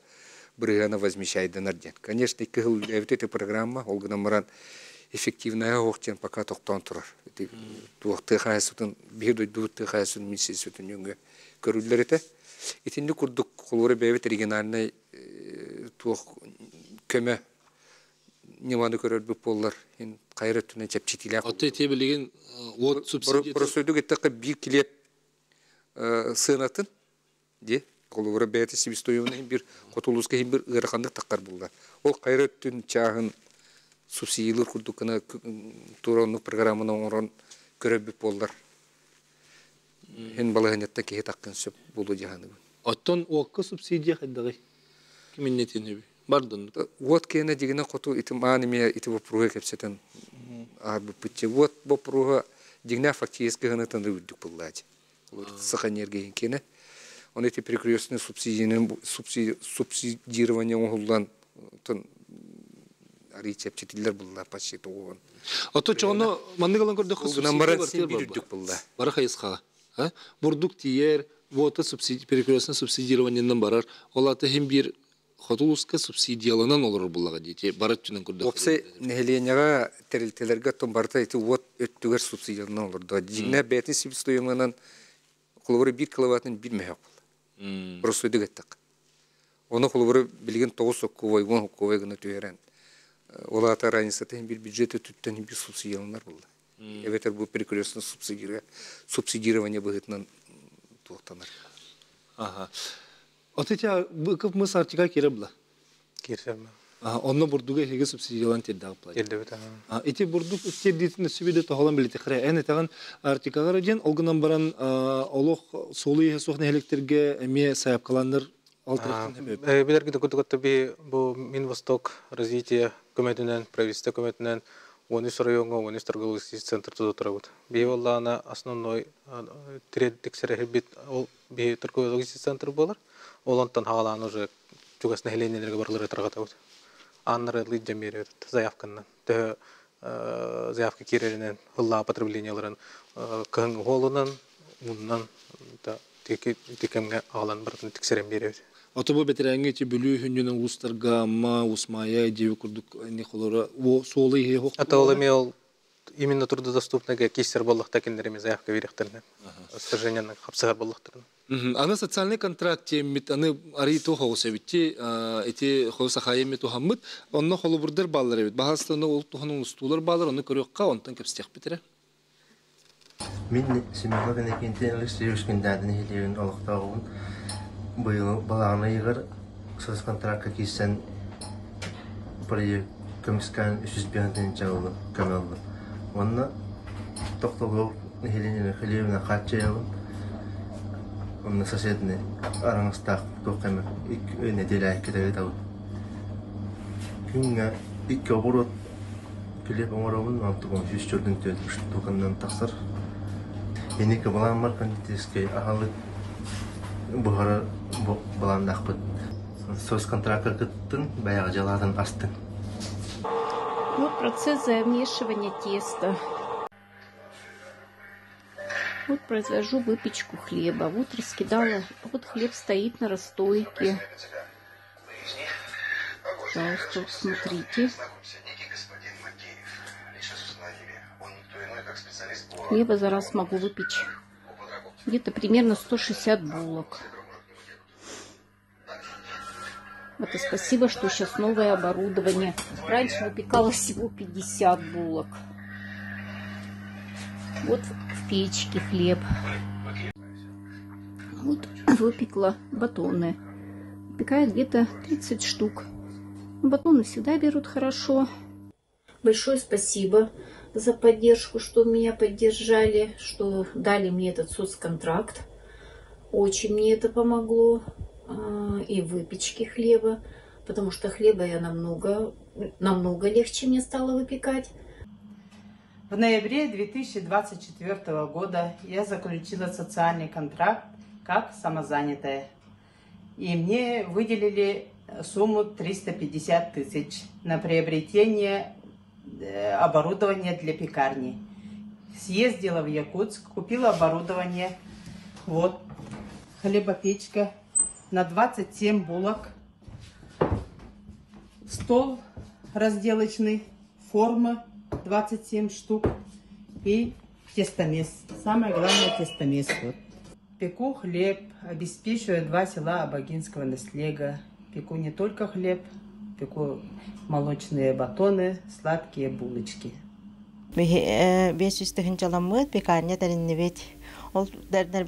бырыһыана возмещайданар диэн. Конечно, 2 сыл үлэлээбит ити программа, ол гынан баран эффективная суох диэн пока тохтоон турар. Ити туох тыа хаһаайыстыбатын, биһи дойдубут тыа хаһаайыстыбатын министерствотын нөҥүө көрүллэр этэ. Итинник курдук холобура бэйэбит региональнай туох көмө ньыманы көрөрбүт буоллар, хайыр өттүнэн чэпчэтиилээх. Оттон ити билигин уот субсидията Боростуойдук эттэххэ, биир килиэп сыанатын ди холобура бэйэтэ себестоимость бир хотулууска иһин бир ыараханнык таххар булла. Ол хайыр өттүн чааһын субсидиялыыр курдук гына тура оннук программаны оҥорон көрөрбүт буоллар. Һин балаһыанньаттан киһи таххын сөп буолуо дьаһаныбын. Оттон уокка субсидия хайдаҕый? Киминнетин бардын. Уот киэнэ дьигинэ хоту ити маан эмиэ ити вопроһу кэпсэтэн аарбыппытчы. Уот вопроһа дьигнэ фактически гынытын үрдүк буллаачы. Сахэнергия киэнэ. Он эти перекрестные субсидирование оҥоһуллан тон арый чэпчэтиллэр булла почти тоҕуон. Ото чоҕону маннык ылан көрдөххө Гынан баран син биир үрдүк булла. Бары хайысхаҕа. Бурдук тиийэр, уота перекрестное субсидированиенан барар. Ол ата хим бир хотулуска субсидияланан олорор буллаҕа диэти бары өттүнэн көрдөххө. Опсай нэһилиэнньэҕэ тэрилтэлэргэ тон барыта ити уот өттүгэр субсидияланан олордо. Дьиҥнэ бэйэтин себестоимоһынан холобура биир киловаттын биир мөһөөх буолла. Боростуойдук эттэххэ. Оны холобура билигин 9 сокковой, 10 сокковой гына түһэрэн ол аата разницатын биир бюджет өттүттэн биир субсидияланар буолла. Эбэтэр бу перекрестное субсидирование быһыытынан туохтанар. Ага. Ото тя быков мыс Арктика кире була. Киирсэрмэ. Онно бурдуга эһиги субсидиялан тирдээх була. Тирдебит. Ити бурдук тирдиитин сүбүдэ тоһолон билитихре. Эн этеген Арктикаҕа диэн ол гынан баран олох суолу иһэ суох нэһиликтерге эмиэ сайапкаланнар алтырахтан эме. Билэргит курдук би бу Минвосток развитие көмөтүнэн, правительство көмөтүнэн 13 райоҥҥа 13 торговый центр тутурабыт. Би боллаана основной тиреддик бит ол би торговый центр болар. Ол онтон хаалаан уже чугас нэһилиэнньэлэргэ барылары тарҕатабыт. Аннары лыйдьан биэрэр заявканнан. Төһө заявка киирэринэн ыллаа потребленияларын кыһын уолунан, уннан та тикемге агалан барытын тиксерен биэребит. Ото бу бетерәңге ти бүлүү хүннүнэн улустарга Амма, Усмая, диби курдук не холора суолу иһи хох. Ата ол эми ол именно трудодоступный киссер боллохта киндереме заявка биэрехтерне. Сожжениянан хапсыгар боллохтарына. Аны социальный контракт теммит, аны ари ту хоус эбитти, эти хоус ахайеми тухаммыт, онно холобурдар баллар эбит. Бахастаны ол туханын устуулар баллар, оны көрөкка, онтон кепстех битере. Мин Семенов Иннокентий Алексеевич Күндээдин нэһилиэгин олохтооҕобун. Быйыл балаҕан ыйыгар соцконтракка киирсэн проект көмүскээн 305 ыллым, көмө ыллым. Уонна тохтобул нэһилиэнньэни хлебина хааччыйабын. Онно соседный араҥастаах туох эмэ нэдиэлэ иккитэ ыытабын. Күҥҥэ икки оҕуруот килиэп оҥоробун, онтукум 104 штуканан тахсар. Инники былааммар кондитерскай аһылык буһарар былааннаахпыт. Соцконтракка кыттын, бэйэҕэ дьалаатын астын. Вот процесс замешивания теста. Вот произвожу выпечку хлеба. Вот раскидала. Вот хлеб стоит на расстойке. Пожалуйста, вот смотрите. Хлеба за раз могу выпечь где-то примерно 160 булок. Это спасибо, что сейчас новое оборудование. Раньше выпекала всего 50 булок. Вот в печке хлеб. Вот выпекла батоны. Выпекает где-то 30 штук. Батоны всегда берут хорошо. Большое спасибо за поддержку, что меня поддержали, что дали мне этот соцконтракт. Очень мне это помогло. И выпечке хлеба, потому что хлеба я намного, намного легче мне стало выпекать. В ноябре 2024 года я заключила социальный контракт как самозанятая. И мне выделили сумму 350 тысяч на приобретение оборудования для пекарни. Съездила в Якутск, купила оборудование. Вот, хлебопечка на 27 булок, стол разделочный, форма 27 штук и тестомес. Самое главное тестомес. Вот. Пеку хлеб, обеспечиваю два села Абагинского наслега. Пеку не только хлеб, пеку молочные батоны, сладкие булочки. Бес тыһынчаламмыт пекарня тэриннибит. Ол дәрдер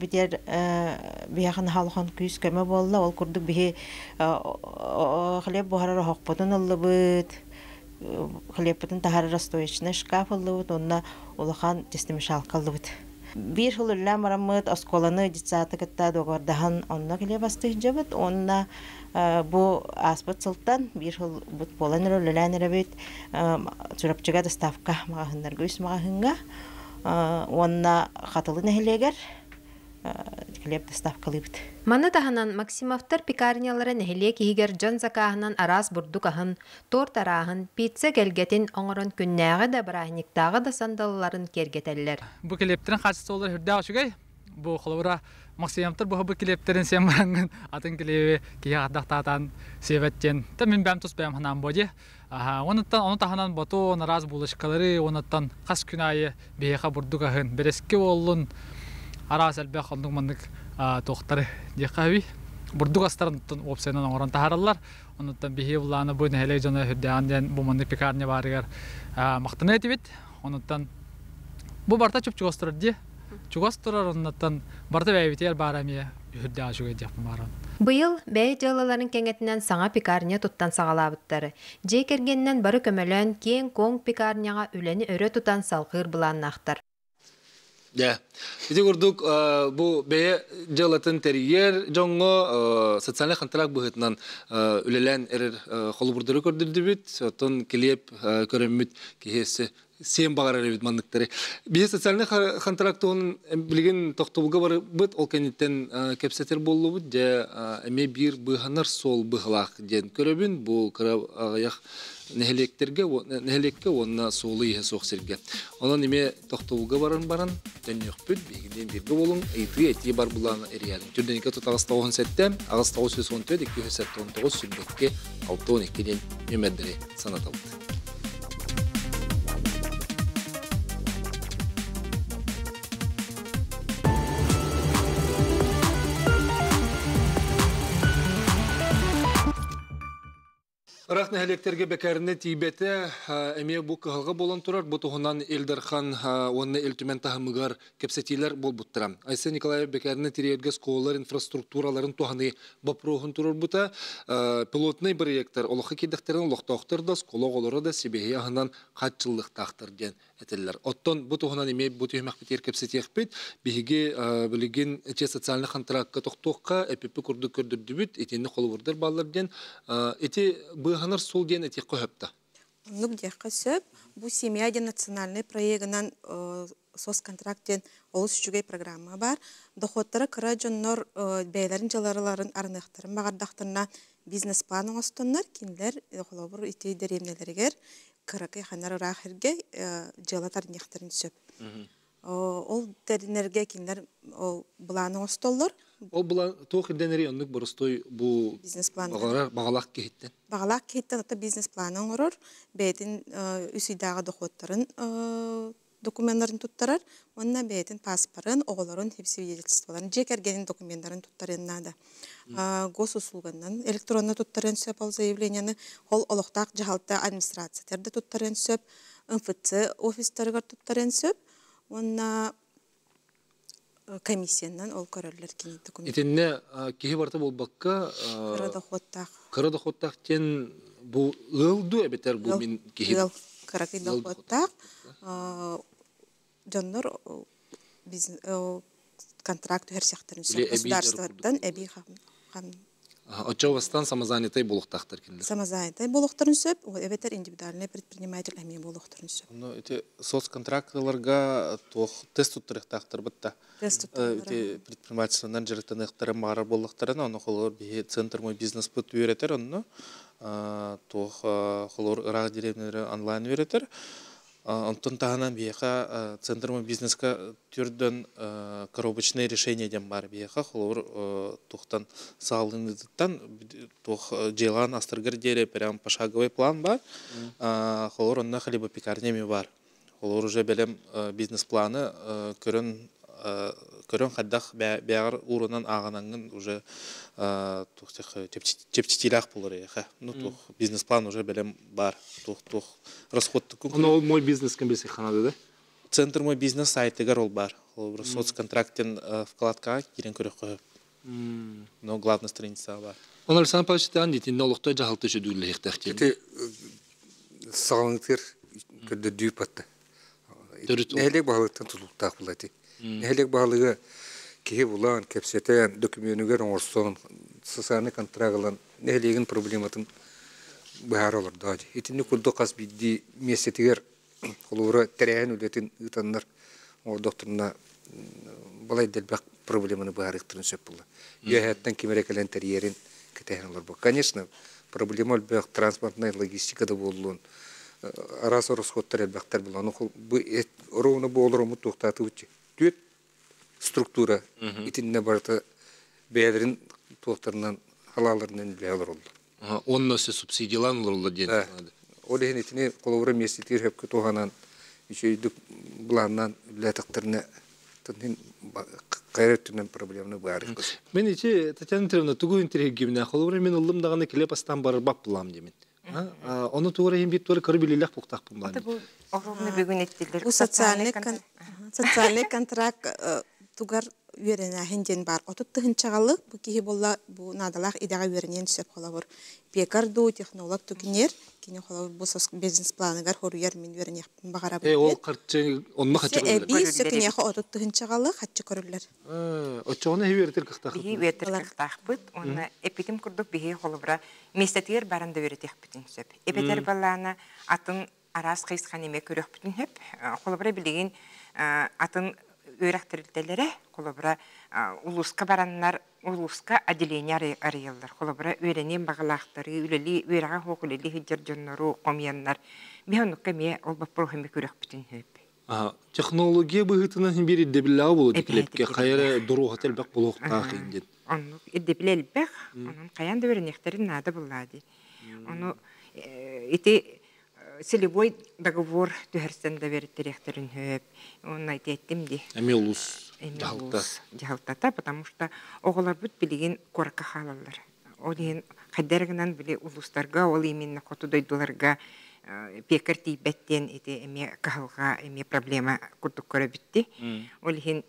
биһахан халхан күүс көмө болла. Ол курдук биһи хлеб буһарар оһохпутун ыллыбыт. Хлебпытын таһарар растоечный шкаф ыллыбыт. Онна улахан тестомешалка ыллыбыт. Биир хыл үллээн бараммыт оскуоланы детсады кытта договордаһан онно хлеб астыһдьабыт. Онна бу ааспыт сылтан биир хыл бут буолан эрэ үлэлээн эрэбит Чурапчыга доставка маҕаһыыннарга үс маҕаһыыҥҥа уонна Хатылы нэһилиэгэр хлеб доставкалыыбыт. Маны таһынан Максимовтар пекарнялара нэһилиэк иһигэр дьон закааһынан араас бурдук аһын, торт арааһын, пицца кэлгэтин оҥорон күннээҕи да бырааһынньыктааҕы да сандалыларын киэргэтэллэр. Бу килиэптэрин хаачыстыбалара сүрдээх үчүгэй. Бу холобура Максимовтар бу килиэптэрин сиэн бараҥҥын атын килиэби киһи хардахтаатаан сиэбэт диэн. Та мин бэйэм тус бэйэм санаам буо дии. Онуттан ону таһынан батон, араас булочкалары, онуттан хас күн аайы биһиэхэ бурдук аһын, бэрэски буоллун, араас элбэх оннук маннык туохтары диэххэ сөбүй. Бурдук астарын уопсайынан оҥорон таһаараллар. Онуттан биһи былааны бу нэһилиэк дьоно үрдээҕин диэн бу маннык пекарня баарыгар махтана этибит. Онуттан бу барта чуп-чугас турар дии. Чугас турар оннуттан барыта бэйэбитигэр баара эмиэ үрдээх үчүгэй диэхпин бааран. Быйыл бэйэ дьыалаларын кэҥэтинэн саҥа пекарня туттан саҕалаабыттар. Дьиэ кэргэнинэн бары көмөлөөн киэҥ-куоҥ пекарняҕа үлэни өрө тутан салҕыыр былааннаахтар. Дьэ, ити курдук бу бэйэ дьыалатын тэрийэр дьоҥҥо социальнай хантараак быһыытынан үлэлээн эрэр холобурдары көрдөрдүбүт. Оттон килиэп көрөммүт киһи өссө сиэн баҕарар эбит манныктары. Биһи социальнай хантараак туһунан билигин тохтобулга барбыт, ол кэнниттэн кэпсэтэр буоллубут. Дьэ, эмиэ биир быыһанар суол быһылаах диэн көрөбүн. Бу кыра аҕыйах нэһилиэктэргэ нэһилиэккэ уонна суолу-ииһэ суох сиргэ. Онон эмиэ тохтобулга баран баран төннүөхпүт, биһигинниин бииргэ буолуҥ, ыйытыы этии бар булааны эрийэриҥ. Түрдэники тут аҕыс тоҕуһун сэттэ, аҕыс тоҕус үс он төрт, икки үс сэттэ он тоҕус, сүүрбэкки, алта он икки диэн нүөмэрдэри санатабыт. Ыраах нэһилиэктэргэ бэкээринэ тиийбэтэ эмиэ бу кыһалҕа буолан турар. Бу туһунан Ил Дархан уонна Ил Түмэн таһымыгар кэпсэтиилэр буолбуттара. Айсен Николаев бэкээринэ тириэргэ оскуолалар инфраструктураларын туһаныы боппуруоһун туруорбута. Пилотнай бырайыактар олоххо киирдэхтэринэ олохтоохтор да, оскуола оҕолоро да сибиэһэй аһынан хааччыллыахтаахтар диэн этэллэр. Оттон бу туһунан эмиэ бу түһүмэхпитигэр кэпсэтиэхпит. Биһиги билигин эче социальный хантараакка тохтуохха, эпиппи курдук көрдөрдүбүт, итинни холобурдар бааллар диэн. Ити быыһанар суол диэн этиэххэ сөп да? Оннук диэххэ сөп. Бу «Семья» диэн национальный проегынан соцконтракт диэн олус үчүгэй программа бар. Доходтара кыра дьоннор бэйэлэрин дьаларыларын арыныахтарын баҕардахтарына бизнес-план оҥостоннор, кинилэр холобур ити дэриэбинэлэригэр кыракый ханар ыраах эргэ дьыала тарниахтарын сөп. Ол тэринэргэ кинилэр ол былааны оҥостоллор. Ол былаан туох ирдэнэрий оннук боростуой бу бизнес-план баҕалаах киһиттэн? Баҕалаах киһиттэн ата бизнес-планы оҥорор, бэйэтин үс ыйдааҕы дохуоттарын докуменнарын туттарар уонна бэйэтин паспорын, оҕолорун свидетельстволарын, дьиэ кэргэнин докуменнарын туттарыан наада. Госуслуганан электронно туттарыан сөп ол заявлениены, ол олохтоох дьаһалта администрациятыгар да туттарыан сөп, МФЦ офистарыгар туттарыан сөп уонна комиссиянан ол көрөллөр кини документ. Итиннэ киһи барыта буолбакка кыра доходтаах. Кыра доходтаах диэн бу ыал дуу эбэтэр бу мин киһи ыал кыракый доходтаах дьоннор контракт түһэрсэхтэрин сөп государствоттан эбии хам Оччо бастан самозанятай буолуохтаахтар кинилэр. Самозанятай буолуохтарын сөп, эбэтэр индивидуальный предприниматель эмиэ буолуохтарын сөп. Ну, ити соцконтрактыларга туох тест туттарыахтаахтар бытта. Тест туттараллара. Ити предпринимательствонан дьарыктаныахтарын баҕарар буоллахтарына, ону холобур биһи центр мой бизнеспыт үөрэтэр онно туох холобур ыраах деревнялары онлайн үөрэтэр. Онтон таһынан биһиэхэ центр мой бизнеска түрдөн коробочное решение диэн баар биһиэхэ холобур туохтан саҕаланыытыттан туох дьыалаан астаргар диэри прям пошаговый план бар. Холобур онно хлебопекарня эмиэ бар. Холобур уже бэлэм бизнес-планы көрөн көрөн хайдах бэйэҕэр уурунан ааҕынаҥҥын уже туох чэпчэтиилээх буолар эйиэхэ. Ну туох бизнес-план уже бэлэм бар. Туох туох расходтукун. Ону ол мой бизнес кем билсик ханады да? Центр мой бизнес сайтыгар ол бар. Холобур соцконтрактен вкладкаҕа киирэн көрөххө. Но главная страница бар. Он Александр Павлович таан итиннэ олохтой дьаһалта үчүдүүллэһиэхтээх диэн. Ити саҕаланыытыгар көрдөрдүү батта. Нэһилиэк баһылыктан тутулуктаах була ити. Нэһилиэк баһылыга киһи булан, кэпсэтэн, докумуонугар оҥорсон, социальный контракт ылан нэһилиэгин проблематын быһаара олордоо дии. Итинник курдук хас биирдии миэстэтигэр холобура тэрээһин үлэтин ыытаннар оҥордохторуна балай да элбэх проблеманы быһаарыахтарын сөп буолла. Үөһээттэн ким эрэ кэлэн тэрийэрин кэтэһэн олорбут. Конечно, проблема элбэх, транспортная логистика да буоллун, араас ороскуоттар элбэхтэр буолла. Ону бу ровно бу олороммут туохтаатыбыт түөрт структура итиннэ барыта бэйэлэрин туохтарынан халааларынан үлэ олороллор. Онно өссө субсидиялаан олороллор диэн. Ол иһин итини холобура миэстэтигэр сөпкө туһанан үчүгэйдик былааннаан үлэлээтэхтэринэ хайа өттүнэн проблеманы быһаарыахха. Мен ити Татьяна Андреевна тугу интириэһиргибинэ холобура мен ыллым даҕаны килиэп астаан барарбап булаам диэмин. Ону тугу эрэ иһин биир туора көрө билиилээх буолуохтаахпын Это бу оруобуна бүгүн эттилер. Бу социальный социальный контракт тугар үөрэнээһин диэн баар. 30 тыһыынчаҕалык бу киһи буолла бу наадалаах идэҕэ үөрэниэн сөп холобур. Пекарь дуу, технолог дуу киниэр, кини холобур бу бизнес-планыгар хоруйар мин үөрэниэхпин баҕарабын. Э, ол харчы онно хаччы көрүллэр. Эбии өссө киниэхэ 30 тыһыынчаҕалык хаччы көрүллэр. Оччоҕуна эһи үөрэтэр кыахтаахпыт. Биһи үөрэтэр кыахтаахпыт. Уонна эппитим курдук биһи холобура миэстэтигэр баран да үөрэтиэхпитин сөп. Эбэтэр балаана атын араас хайысханы эмиэ көрүөхпүтүн сөп. Холобура билигин атын үөрэх тэрилтэлэрэ холобура улууска бараннар улууска отделение арыйаллар. Холобура үөрэниэн баҕалаахтары, үлэлии үөрэҕэ суох үлэлии сылдьар дьоннору хомуйаннар биһи оннукка эмиэ ол боппуруоһу эмиэ көрүөхпүтүн сөп. Технология быһыытынан биир ирдэбиллээҕи буолуо диклепке хайа эрэ доруоһата элбэх буолуохтаах диэн. Оннук ирдэбил элбэх, онон хайаан да үөрэниэхтэрин наада буллаа дии. Ону ити целевой договор түһэрсэн да бэриттэриэхтэрин сөп. Уонна ити эттим дии. Эмиэ улус дьаһалта. Дьаһалтата, потому что оҕолорбут билигин куоракка хаалаллар. Ол иһин хайдах гынан били улуустарга, ол именно хоту дойдуларга пекарь тиийбэт диэн ити эмиэ кыһалҕа, эмиэ проблема курдук көрөбүтти. Ол иһин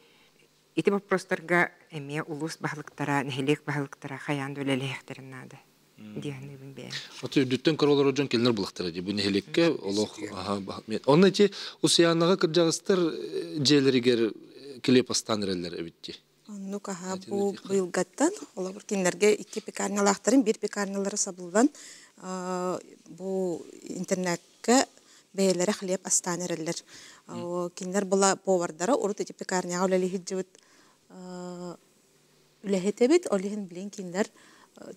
ити вопростарга эмиэ улуус баһылыктара, нэһилиэк баһылыктара хайаан да үлэлэһиэхтэрин наада дии саныыбын бэйэм. Ото үрдүттэн көрө олорор дьон кинилэр булахтара дии. Бу нэһилиэккэ олох Онно ити Усуйаанаҕа кырдьаҕастар дьиэлэригэр килиэп астаан эрэллэр эбит дии. Оннук аһа бу быйылгаттан холобур кинилэргэ икки пекарнялаахтарын биир пекарнялара сабыллан бу интернеккэ бэйэлэрэ хлеб астаан эрэллэр. Кинилэр була повардара урут ити пекарняҕа үлэлии сылдьыбыт үлэһит эбит. Ол иһин билин кинилэр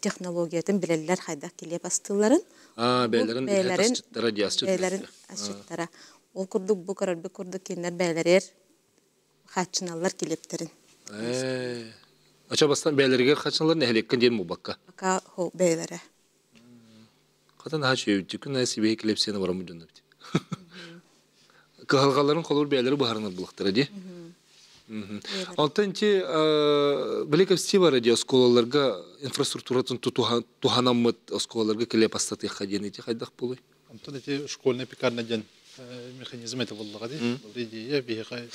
технологиятын билэллэр хайдах килиэп астыылларын. Бэйэлэрин бэйэлэрин асчыттара дии асчыт бэйэлэрин асчыттара. Ол курдук бу көрөрбүт курдук кинилэр бэйэлэригэр хааччыналлар килиэптэрин. Ача бастан бэйэлэригэр хааччыналлар нэһилиэккэ диэн буолбакка. Пока бэйэлэрэ. Хата наһаа үчүгэй күн аайы сибиэһэй килиэп сиэнэ бараммыт дьонно эбит. Кыһалҕаларын холобур бэйэлэрэ быһаарынар булахтара дии. Онтон ити били кэпсии бара дии оскуолаларга инфраструктуратын туһанаммыт оскуолаларга килиэп астатыахха диэн ити хайдах буолуй? Онтон ити школьная пекарня диэн механизм это буоллаҕа дии. Ол идея биһиэхэ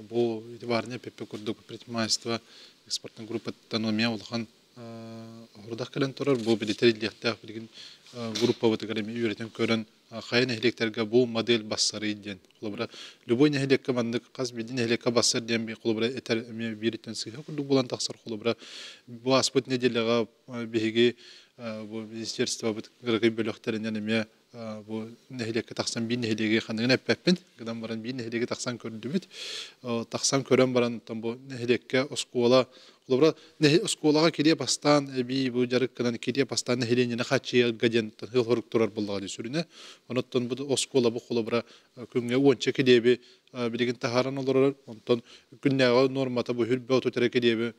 бу варня пеппе курдук предпринимательство экспортный группаттан эмиэ улахан ордах кэлэн турар. Бу билитэр иллиэхтээх билигин группабытыгар эмиэ үөрэтэн көрөн. Хайа нэһилиэктэргэ бу модель бассарый диэн. Холобура, любой нэһилиэккэ маннык хас биирдии нэһилиэккэ бассар диэн холобура этэр эмиэ биириттэн сыыһа курдук буолан тахсар. Холобура, бу ааспыт нэдиэлэҕэ биһиги бу министерствобыт кыракый бөлөхтөрүнэн эмиэ бу нэһилиэккэ тахсан биир нэһилиэги ханныгын эппэппин гынан баран биир нэһилиэги тахсан көрдүбүт. Тахсан көрөн баран бу нэһилиэккэ оскуола холобура оскуолаҕа кириэ бастаан эбии бу дьарык гынан кириэ бастаан нэһилиэнньэни хааччыйарга диэн ыал хорук турар буоллаҕа дии сүрүнэ. Онуттан бу оскуола бу холобура күҥҥэ уонча килиэби билигин таһааран олорор. Онтон күннээҕи нуормата бу хүрбэ отут эрэ килиэби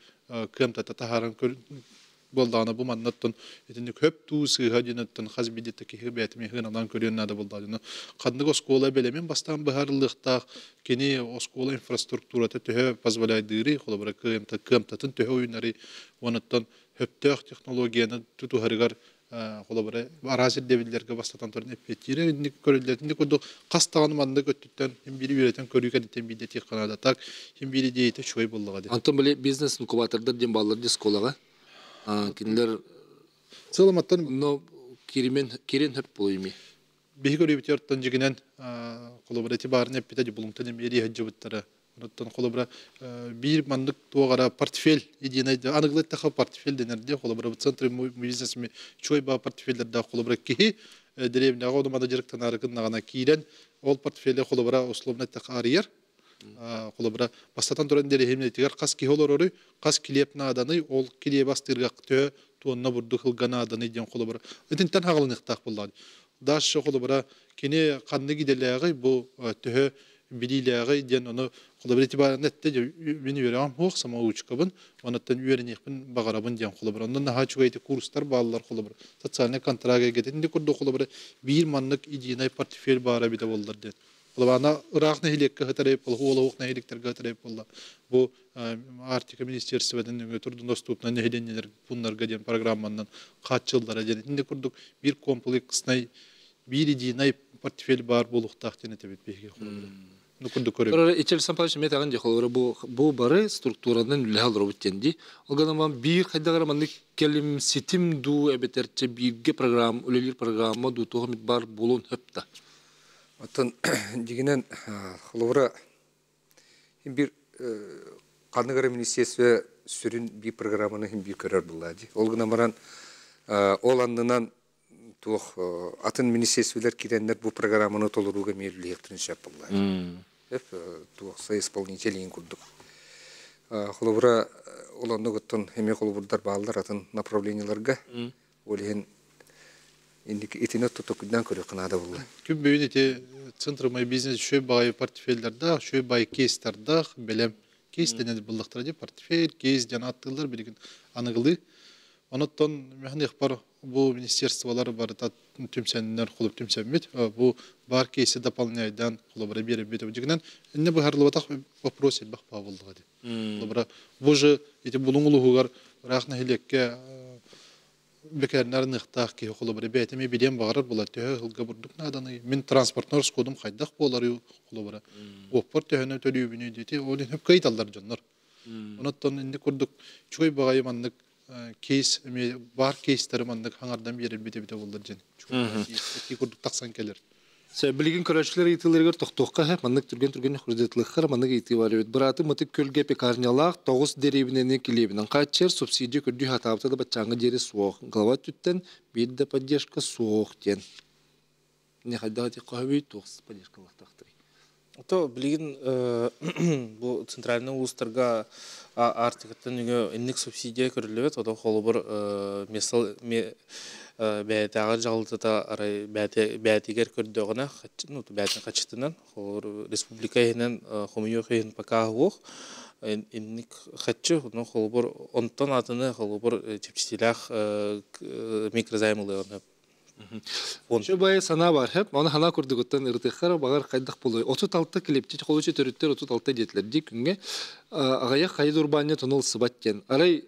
кыамтата таһааран буоллаҕына бу маннаттан итинник хөп туу сыыһа диэн хас биирдии киһи бэйэтин ыналаан көрүөн наада буоллаҕына ханнык оскуола бэлэмин бастаан быһаарыллыахтаах кини оскуола инфраструктурата төһө позволяйдыырый холобура кыамтатын төһө уйунарый онуттан хөптөөх технологияны тутуһарыгар холобура араас ирдэбиллэргэ бастатан туран эппиэттиирэ инник көрүллэрин курдук хас даҕаны маннык өттүттэн хим бири үөрэтэн көрүү кэнниттэн биирдэ тиэх так хим бири диэйте үчүгэй буоллаҕа диэн. Антон били бизнес инкубатордар диэн бааллар ди школаҕа. Кинилэр Сыламаттан но киримен кирин хөп буолуйми. Биһи көрүүбүтүөртөн дьигинэн холобура ити баарын эппитэ дьубулуҥтан эмиэ хаджыбыттара. Оттон холобура биир маннык туоҕара портфель единый аныгылы таха портфель денерде холобура центр бизнес чой ба портфельдерда холобура киһи деревняга ону мана дьарыктанаарыкын наҕана киирэн ол портфеле холобура условно таха арыйар холобура бастатан туран дэриэһимнэтигэр хас киһи олороруй хас килиэп нааданы ол килиэп астыырга төһө туонна бурдук хылга нааданы диэн холобура итинтэн хаҕылыныахтаах буоллаҕа. Дальше холобура кини ханнык идэлээҕий бу төһө билиилээҕий диэн ону холобура ити баарына этте мин үөрэҕим суох самоучкабын онуттан үөрэниэхпин баҕарабын диэн холобура онон наһаа үчүгэй ити курстар бааллар холобура социальный контракт эйгэтин курдук холобура биир маннык единый портфель баара эбитэ буоллар диэн. Холобана ыраах нэһилиэккэ хытарай олох нэһилиэктэргэ хытарай буолла. Бу Арктика министерствотын өҥө труднодоступна нэһилиэнньэлэр пуннарга диэн программанан хааччыллара диэн итинник курдук биир комплекснай биир единый портфель баар буолуохтаах диэн этэбит биһиги холобура. Ну курдук көрөбүт. Ora ичел сампалыш метагын же холобура бу бары структуранан үлэһэ олоробут диэн ди. Ол гынан биир хайдагара маннык келим ситим ду эбетерче бирге программа үлелир программа ду туох эмит бар буолуон хөп та. Оттон дигинен холобура бир каныгара министерство сүрүн би программаны хим бир көрөр булла ди. Ол гына баран ол аннынан туох атын министерстволар киреннер бу программаны толорууга мерлиэхтин шап булла. Эп туох соисполнителин курдук. Холобура ол оннугуттан эме холобурдар бааллар атын направленияларга. Ол индик итине тутукудан көрө кынада булла. Күн бүгүн ити центр мой бизнес шөй бай портфельдерда, шөй бай кейстарда белем кейс денен буллактар ди портфель, кейс ден аттылар билген аныгылы. Оноттон механи бар бу министерстволар бар та түмсәннәр холоп түмсәммит. Бу бар кейси дополняйдан холобра бере бит дигенен инне бу харлы вопрос бак булдыга ди. Холобра бу же ити булуңулугар рахна хилекке бекернер ныхтаах киһи холобра бээтими билиэн баҕарар була төһө хылга бурдук нааданы мин транспортнор скодум хайдах буолар холобра оппор төһөнө төлүүбүнү дити ол хөп кыйталлар дьоннор оноттон инди курдук чугай багай маннык кейс эми бар кейстери маннык хаңардан берер бите бите боллар жен ки курдук тахсан келер. Сэ билигин көрөчүлөр ыйтыларыгар тохтуохха хэп маннык түрген хурдетлыххар маннык ыйты бар эбит. Быраты мытык көлге пекарнялаах тоғыз деребинени килебинен каачер субсидия көрдүү хатаабыта да баччаңы жери суох. Глава түттен бир да поддержка суох диэн. Не хайдага ти кохөбүй туох поддержка лахтахтыр. То билигин бу центральный улустарга Арктикаттан үгө инник субсидия көрүлүбөт, ото холобур месал бээтагы жалытыта арай бээтигер көрдөгөнө, ну бээтин качытынан, холобур республика иһинен хомуйу хыйын пока хуох инник хаччы, ну холобур онтон атыны холобур чепчитилях микрозаймылыгын. Şu бай сана бар хеп, оны хана курдугуттан ыртыххар багар кайдах болой. 36 клепчи холучу төрүттер 36 детлер ди күнгө агая кайд урбанне тонол сыбаттен. Арай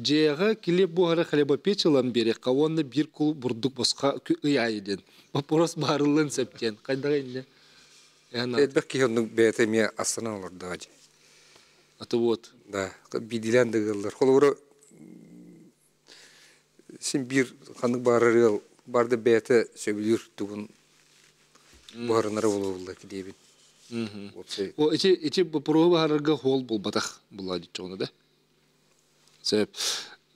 жега килеп бу хара хлебопечилан бере кавонны бир кул бурдук боска ыйайден. Вопрос барылын септен. Кайдага инде? Элбек ки оннук бэйэтэ эмиэ астынан олордоҕо дьэ. Аты вот. Да, бидилэн дыгыллар. Холобура син бир ханнык барар ыал барды бэйэтэ сөбүлүүр тугун Буһарынара буолулла килиэбин. О, ити ити боппуруоһу баһарарга хуол булбатах була диччоҕуна да. Сөп.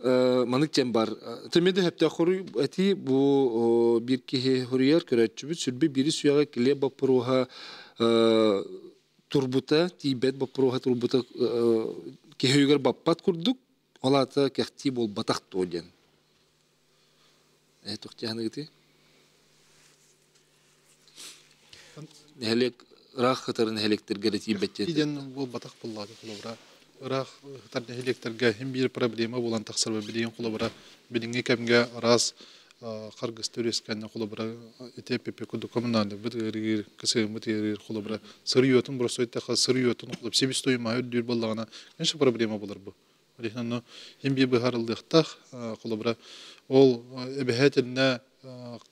Манык диэн бар. Төмөдө хөптөөх хоруй эти бу биир киһи хоруйар көрөөччүбүт сүрбэ бири сүөҕэ килиэп боппуруоһа турбута, тиийбэт боппуруоһа турбута киһи өйүгэр баппат курдук, ол аата кэхтии буолбатах дуо диэн. Э туох дьаһаныгыты? Нэһилиэк ыраах кытары нэһилиэктэргэ эрэ тиийбэт диэн. Диэн буолбатах буоллаҕа холобура. Ыраах ытар нэһилиэктэргэ иһин биир проблема буолан тахсар билигин холобура билиҥҥи кэмҥэ араас харгысты үөскээннэ холобура ити эппиппит курдук коммунальнайбыт ыарыыр кысыыммыт ыарыыр холобура сырьётун боростуой сырьётун себестоимоһа үрдүүр буоллаҕына конечно проблема буолар бу. Ол иһин онно иһин биир быһаарыллыахтаах холобура ол эбэһээтиннэ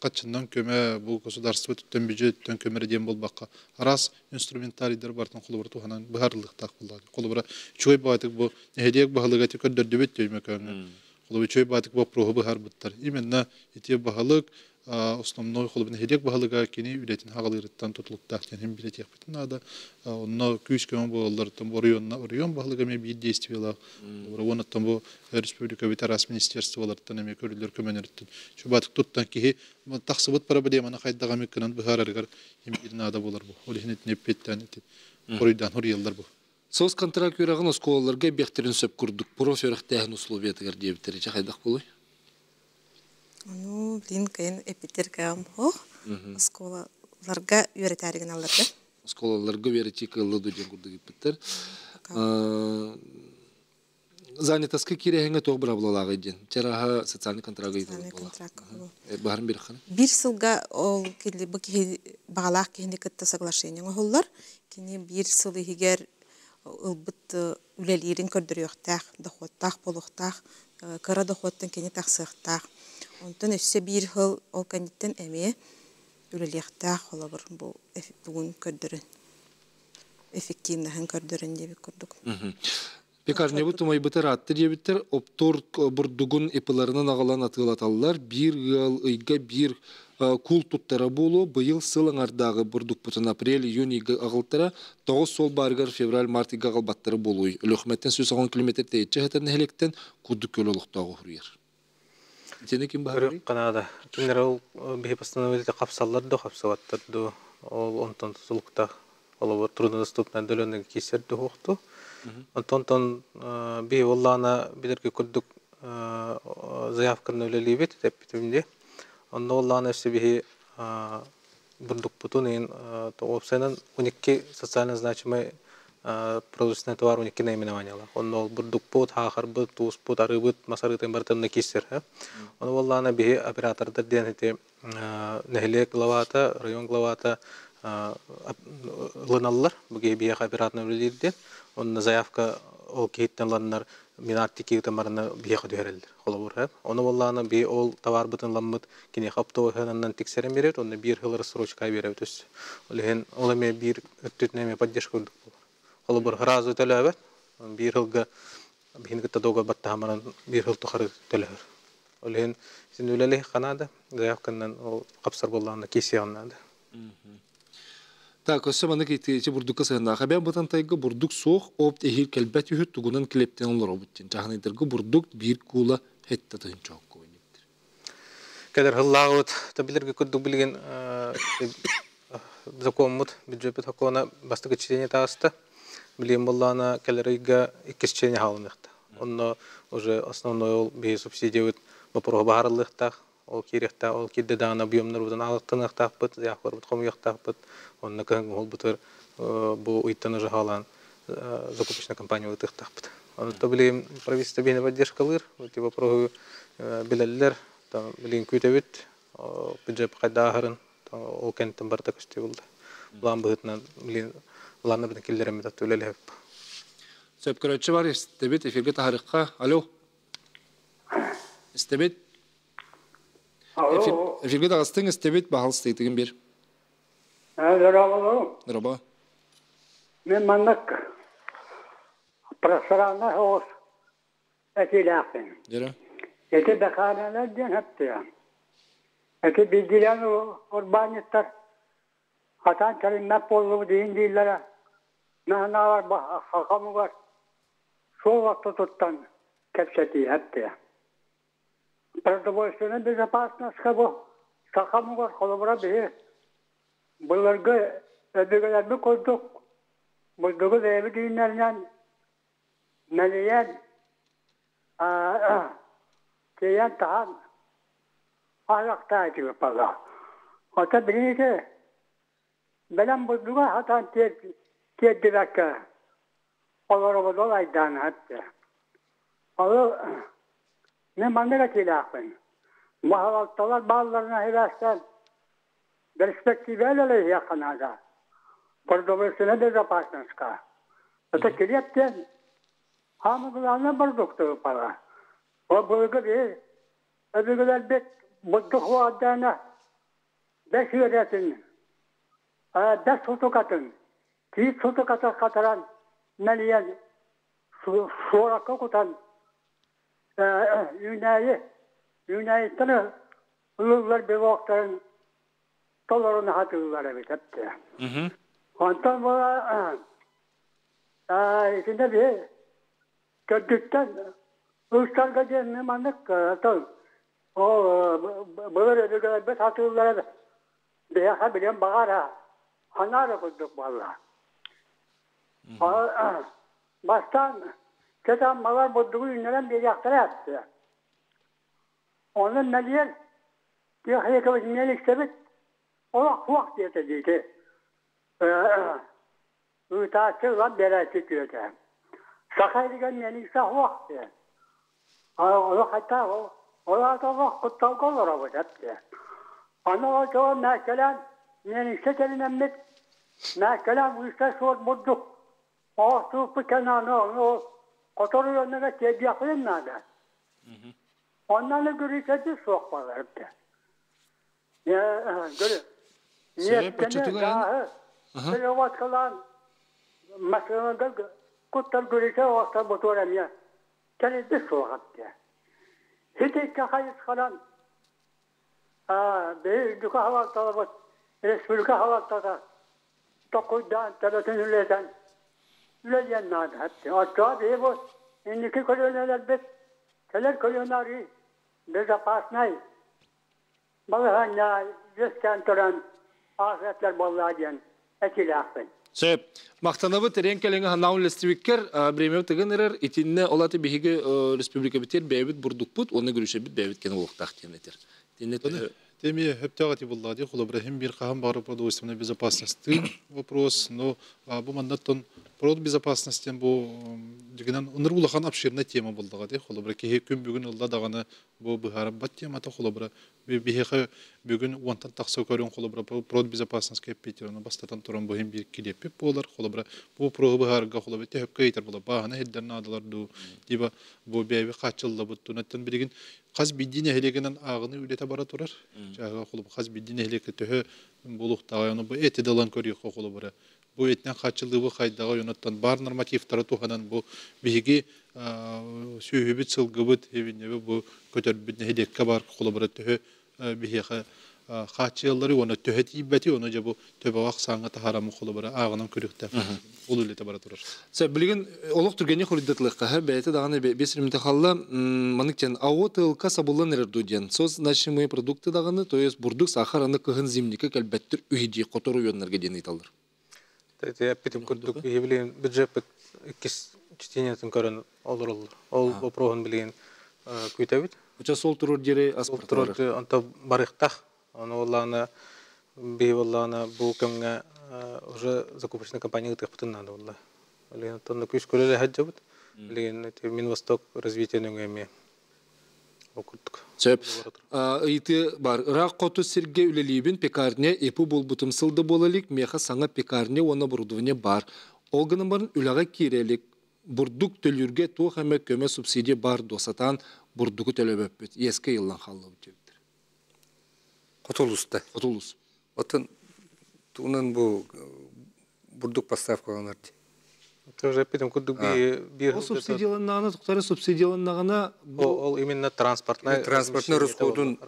хаччыннан көмө бу государство өттүттэн бюджет өттүттэн көмө диэн буолбакка араас инструментарийдар барытын холобура туһанан быһаарыллыахтаах буоллаҕа. Холобура үчүгэй баҕайытык бу нэһилиэк баһылыга ити көрдөрдүбүт Өймөкөөҥҥө. Холобура үчүгэй баҕайытык боппуруоһу быһаарбыттар. Именно ити баһылык основной холобур нэһилиэк баһылыга кини үлэтин хаҕалыырыттан тутулуктаах диэн иһин билэтиэхпитин наада. Онно күүс-көмө буолалларыттан бу оройуонна оройуон баһылыга эмиэ биир действиелаах. Уоннаттан бу республика араас министерстволарыттан эмиэ көрүллэр көмөнөрүттэн чубаатык туттан киһи тахсыбыт проблеманы хайдах эмит гынан быһаарарыгар биир наада буолар бу. Ол иһин итини эппиэттээн ити хоруйдаан хоруйаллар бу. Соцконтракт үөрэҕин оскуолаларга эбиэхтэрин сөп курдук проф үөрэхтээһин условиятыгар диэбиттэрэ чэ хайдах буолуй? Ону блин кыйын эппиттэр кыам ох оскуолаларга үөрэтээри гыналлар да. Оскуолаларга үөрэтии кыалла ду диэн курдук иппиттэр. Занятоска киирэһиҥҥэ туох быраабылалааҕый диэн. Чараһа социальный контракт ыйыталар буолар. Баһарын биэрэххинэ. Биир сылга ол бу киһи баҕалаах киһини кытта соглашение оҥоһуллар. Кини биир сыл иһигэр ылбыт үлэлиирин көрдөрүөхтээх, дохуоттаах буолуохтаах, кыра дохуоттан кини тахсыахтаах. Онтон өссө биир сыл ол кэнниттэн эмиэ үлэлиэхтээх, холобур, бу бүгүн көрдөрөн, эффективноһын көрдөрөн диэбит курдук. Пекарнябыт умайбыта ыраатта диэбиттэр, оптуор бурдугун ипыларынан аҕалан атыылаталлар, биир ыал ыйга биир куул туттара буолуо, быйыл сыл аҥардааҕы бурдукпутун апрель, июнь ыйга аҕалтара, тоҕус суол баарыгар февраль, март ыйга аҕалбаттара буолуой. Өлүөхүмэттэн 110 километр тэйиччи сытар нэһилиэктэн Кудук күөл олохтооҕу суруйар. Итини ким баһарый? Канада. Кинилэр ол биһи постановили хапсаллар да хапсыбаттар ду ол онтон тутулуктаах олобор труднодоступная отдаленный киирсэр дуһуохту. Онтон би оллаана билерге курдук заявканы үлэлиибит эппитим ди. Онно оллаана өссө биһи бурдукпутун иин уопсайынан 12 социально значимый продовольственный товар 12 наименованиялар. Онно ол бурдукпут, хаахарбыт, тууспут, арыыбыт, мас арыытын барытын киирсэр. Ону боллаана биһи оператордар диэн ити нэһилиэк главата, район главата ылыналлар. Бу киһи биһиэхэ операторынан үлэлиир диэн. Онно заявка ол киһиттэн ыланнар Минарти киһитин барына биһиэхэ түһэрэллэр. Холобур, ону боллаана би ол товарбытын ыламмыт киниэхэ оптовой сыананан тиксэрэн биэрэбит, онно биир сыл рассрочка биэрэбит өссө. Ол иһин ол эмиэ биир өттүтүнэн эмиэ поддержка курдук буолар. Холобур, сразу төлөөбөт, биир сылга биһини кытта договор баттаһан баран биир сыл тухары төлөһөр. Ол иһин син үлэлиһ наада, заявканан ол хапсар буоллаҕына киисиэҕин наада. Так, өссө маннык ити бурдукка сыһыннаах. Эбээн Бытантайга бурдук суох, опт эһиил кэлбэт үһү тугунан килэптэн олоробут диэн. Чааһынайдарга бурдук биир куула хетта тыһынча окко диптир. Кэлэр хыллааҕыбыт та билэргэ курдук билигин закоммут бюджеппит сокуона бастакы чтение тааста. Билигин буоллаҕына кэлэр ыйга иккис чтение хаалыныахта. Онно уже основной ол биһи субсидиябыт боппуруоһа баһарыллыахтаах. Ол киириэхтээх, ол киирдэ даҕаны объемнарбытын аалыктаныахтаахпыт, заявкаларбыт хомуйуохтаахпыт. Онно кыһыҥҥы уһулбутугар бу ыйтан уже хаалаан закупочная компания ыытыахтаахпыт. Онно билигин правительство биһини поддержкалыыр, эти вопросы билэллэр, билигин күүтэбит, бюджет хайдааһырын, ол кэнниттэн барыта көстүү булла. План быһыытынан билигин планнарбытын киллэрэммит атты үлэлэһэп. Сөп көрөөччү бар, истэбит, эфирге таһарыкка. Алло. Истэбит. Алло. Эфирге таҕыстыҥ, истэбит, баһалыстыйтыгын бир. Здорово. Здорово. Мен маннык пространно соҕус этиилээхпин. Дьэрэ. Ити бэкээринэлэр диэн сөптүө. Ити биирдиилээн урбаанньыттар Хатан тэриммэт буоллубут иһин дииллэрэ. Наһанаалар хахамугар суол ортотуттан кэпсэтии эптэ. Продовольственная безопасность бу сахамугар холобура биһи былыргы өбүгэлэрбит курдук бурдугу бэйэбит үүннэринэн мэлийэн тиэйэн таһан аһылыктааччыбыт буолла. Оттон билигин бэлэм бурдуга сатаан тиэрдибэккэ олоробут ол айдаана эттэ. Ол мин маннык этиилээхпин. Баһылалталар баалларына сибээстээн перспективэлэри иһиэххэ наада. Продовольственная безопасностька. Это килиэп диэн хаамы главное продукты пора. Ол былыргы биһи өбүгэлэрбит бурдук хуардаана бэс үөрэтин, бэс сутукатын, тиит сутукатын хатаран мэлийэн суоракка кутан үүнээйи үүнээйиттэн ылыллар белоктарын толору наһатыыллар эбит эптэ. Онтон була итиннэ биһи төрдүттэн ылсарга диэн маннык тыл ол былыр өбүгэлэрбит сатыыллара биһиэхэ билэн баҕара анаара курдук буолла. Бастаан кэтэн малар бурдугу үүннэрэн биэриэхтэрэ эттэ. Онон мэлиэр тиэхиньикэбит миэликсэбит олох суох диэтэ диити. Ыытааччы ылан биэрээччи күөтэ. Саха илигэр миэликсэ суох диэн. Олох хата ол аата олох кутталга олоробут эптэ. Аны ол дьон мээккэлээн миэликсэ тэринэммит мээккэлээн быыста суор бурдук оҕостууппут кэнэ аны ону хотор уйанныга тиэрдиэхпитин наада. Онно аны гүрүчэти суох буолар эбитэ. Гүрү. Ньиэпкэни, гааһы переводкалаан массыыналарга куттар гүрүчэ оҕостор мотуор эмиэ кэлирбит суох эбитэ. Ити икки хайысханан биһи үрдүкү халалталабыт республика халалтата токуйдаан төбөтүн үлэтэн үлэлиэн наада эбитэ. Оччоҕо биһи бу инники көлүөнэлэрбит кэлэр көлүөнэ арыы безопаснай балаһыанньа үөскээн туран аахыаттар буоллаа диэн этиилээхпин. Сөп. Махтанабыт Рен кэлиҥи ханаун лестибиккер бремев тыгын ырар итиннэ ол аты биһиги республикабитер бэйэбит бурдукпут уонна гүрүшэбит бэйэбит кene олохтаах диэн этер. Тинне Теме хөптөөх эти булла ди холобура хим бир хаһан баҕар продовольственной безопасности вопрос, но бу маннаттан прод безопасности бу дигинен ыныр улахан обширная тема буллаҕа ди холобура киһи күн бүгүн ылла даҕаны бу быһаарбат темата холобура биһиэхэ бүгүн уонтан тахса көрүҥ холобура прод безопасность кэппитир ону бастатан туран бу иһин биир килиэппит буолар холобура бу вопроһу быһаарга холобура төһөккө ыйытар буола бааһына иһирдэр наадалар дуу типа бу бэйэби хааччыллабыт тунаттан билигин хас биирдии нэһилиэгинэн ааҕыныы үлэтэ бара турар. Чааһыга холобур хас биирдии нэһилиэккэ төһө буолуохтааҕый ону бу эти да ылан көрүөххэ холобура бу этинэн хааччыллыыбы хайдаҕый онуттан баар нормативтары туһанан бу биһиги сүөһүбүт сылгыбыт эбиннэби бу көтөрбүт нэһилиэккэ баар холобура төһө биһиэхэ хааччыйаллары уонна төһө тиийбэти ону дьэ бу төбөҕө ахсааҥҥа таһаараммын холобура ааҕынан көрүөхтээх ол үлэтэ бара турар. Сэ билигин олох түргэнник хоруйдатылыахха бэйэтэ даҕаны бес римте халла манык диэн АО тылка сабыллан эрэр дуу диэн соцзначимые продукты даҕаны то есть бурдук сахар аны кыһын зимника кэлбэттир үһи хотор уйоннарга диэн ыйталлар. Эппитим курдук биһи билигин бюджеппит иккис чтениятын көрөн олороллор. Ол вопроһун билигин күүтэбит. Уча сол турur диэри аспырталар. Онто барыхтах. Ону буоллаҕына биһи буоллаҕына бу кэмҥэ уже закупочная компания ыытыахпытын наада буолла. Билигин оттон күүс көрөлө сылдьабыт. Билигин Минвосток развитие нөҥүө эмиэ ол курдук. Сөп. Ыйытыы бар. Ыраах хоту сиргэ үлэлиибин пекарня ипу булбутум сыл да буола илик, миэхэ саҥа пекарня уонна оборудование баар. Ол гынан баран үлэҕэ киирэ илик. Бурдук төлүүргэ туох эмэ көмө субсидия баар дуо сатаан бурдугу төлөбөппүт. Иэскэ ыйыллан хааллыбыт диэбиттэр. Хотулуста. Хотулус. Оттон тугунан бу бурдук поставкаланар дии. Тоже эппитим курдук бир Ол субсидияланнаҕына, тухтары субсидияланнаҕына ол именно транспортный Транспортный расходун